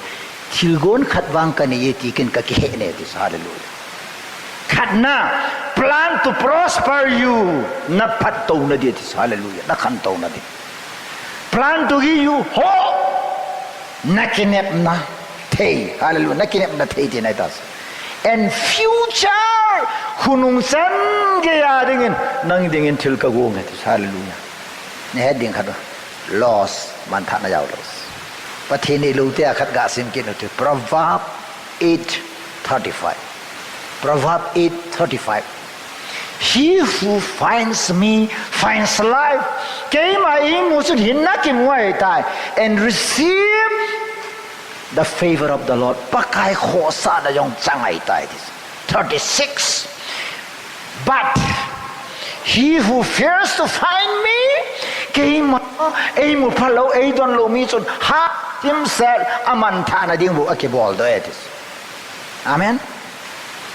Thil gon khat vang ka nei e ti ken ka kihe ne ati chu. Hallelujah. Khatna, plan to prosper you. Na phattouna ding ati chu. Hallelujah. Na khantouna ding. Plan to give you hope. Na kinepna thei. Hallelujah. Na kinepna thei tina ahi ta. And future, khonung chan geiya dingin, nang dingin thil ka gon e ati. Hallelujah. Nahet ding khat. Loss, manthahna jao loss. Pathen neilou te a khat ga sim kit u hite. Proverb eight thirty-five. Proverb eight thirty-five. He who finds me finds life. Keima eimu chun hinna kimu ahitai. And receive the favor of the Lord. Pakai khohsahna jong chang ahitai. Thirty-six. But he who fails to find me, keima eimu phalou, eidon lou mi chun ha himself amanthahna ding bou akibol doh e ati. Amen.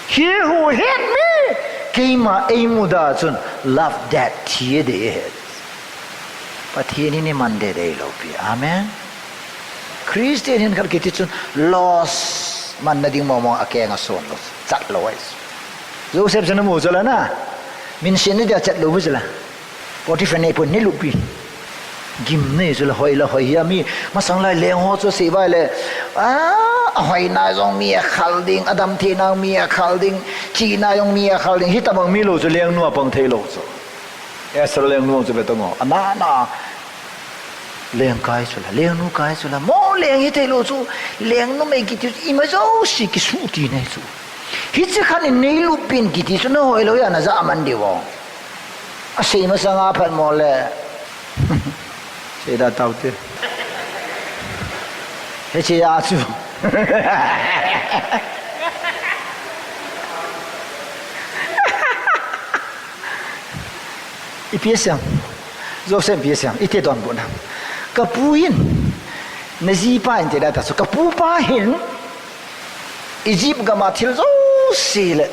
He who hate me, keima eimu da chun love death, thi e dei e. Pathen in iman dei dei lou pi. Amen. Christian hin khat kiti chun loss manna ding mong mong akeng a son lou. Chat lou ai. Joseph chu namu chu la na. Minset na dia chat lou bu chu la. Potiphar nei pun ni lupi. Gim nei chu la hoi la hoi hi a mi. Masang lai leng ho chu sei vai le. A, ahoina jong mi akhal ding, adam thina mi akhal ding, thina jong mi akhal ding. Hitabang mi lou chu lengnu apang thei lou chu. Esther lengnu chu ve tang o. Ana na. Leng kai chu la, lengnu kai chu la. Mo leng hi thei lou chu. Lengnu mei kiti chu ima jouse kisuti nei chu. Hiche khan in nei lupin kiti chu na hoi lou ya na ja man diu o. Asei masang a phat mo le. Sei da tau te. Hiche a chu. Ipi asei em? Joseph ipi asei em? Iti donbutna. Kapu hin, najipa hin ti da ta chu. Kapu pa hin, Egypt gam a thil jouse le,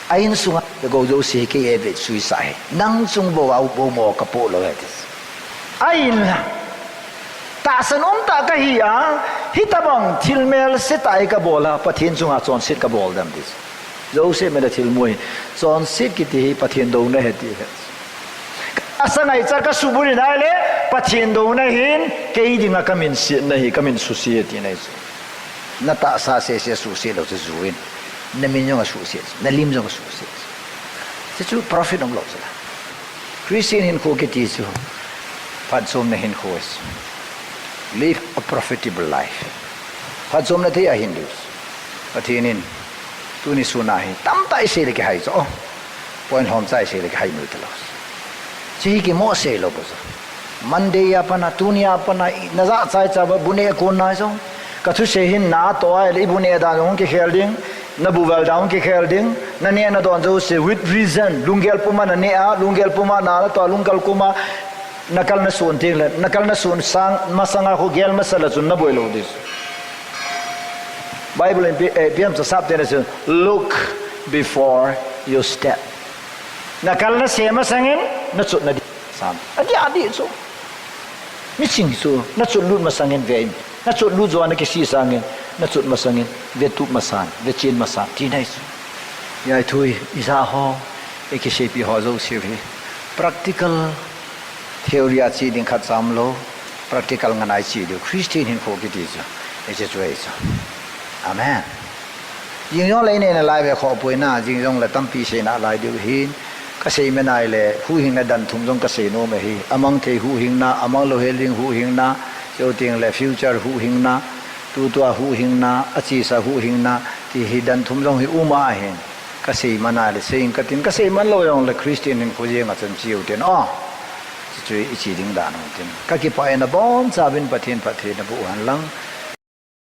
a insunga, le go jouse hi kei eivetsuisah e. Nang chung bou a bou mo kapoh lou e ti. Ahinla. Tahsan um tah kahi a, hitabang thil melse tah hi kabol a, Pathen chunga chonset kabol dem ti. Joseph in athilmu hi, chonset kiti hi Pathen douna ahi ti ahi. Ka sa ngaicha kasubulhit nai le, Pathen douna hin, kei dinga kamin setna hi, kamin suse ahi tina ahi chu. Na tahsa sese suse lou chu ju in, na min jong asuse, na lim jong asuse. Chuchu profit um lou chu la. Christian hinkho kiti chu, phatchomna hinkho chu. Live a profitable life. Phatchomna thei a hin diu chu. Pathen in, tuni sun a hi, tamtah isei le kihai chu. Oh, point lhomcha isei le kihai nui talou. Chu hi kimo sei lou bou chu. Monday a pat a, tuni a pat a, i na jachat cha ba bu neh kon nai chu. Ka thusei hin na toh a le i bu neh dan jong kikhel ding. Na bu vel dan kikhel ding, na neh na don jouse with reason, lunggel puma na neh a, lunggel puma na na toh a, lunggel puma na kal na sun teng le, na kal na sun sang, masanga khu gel masa la chun na boi lou ding. Bible in pi-, eh, ipi ham chu sap tena chu, look before you step. Na kal na sem masangin, na chot na ding san. Adih, adih chu. Miching chu, na chotlut masangin ve in. Na chotlut jou a na kisih sangin, na chot masangin, vetup masan, vechen masan, tina ahi chu. Hijeh chun, ija ho, ikiseipi ho jouse hi. Practical theory a che ding khatcha umlou, practical ngen a che diu. Christian hinkho kiti chu, hiche chu ahi chu. Amen. Jing jong le inei nalai ve khoh poi na, jing jong le tampi sei nalai diu hin, kasei me nai le, huhhingna dan thum jong kasei nom ahi, amang thei huhhingna, amang louhel ding huhhingna, Chuteng le future huhhingna, tutua huhhingna, achesa huhhingna, ti hi dan thum jong hi um ahin. Kasei man a le seiyin katin, kasei man lou jongle Christian hinkho jenga chun che utin, o. Chuchu iche ding dan u tin. Kakipah in abonchauvin Pathen phatthei naboh hen lang.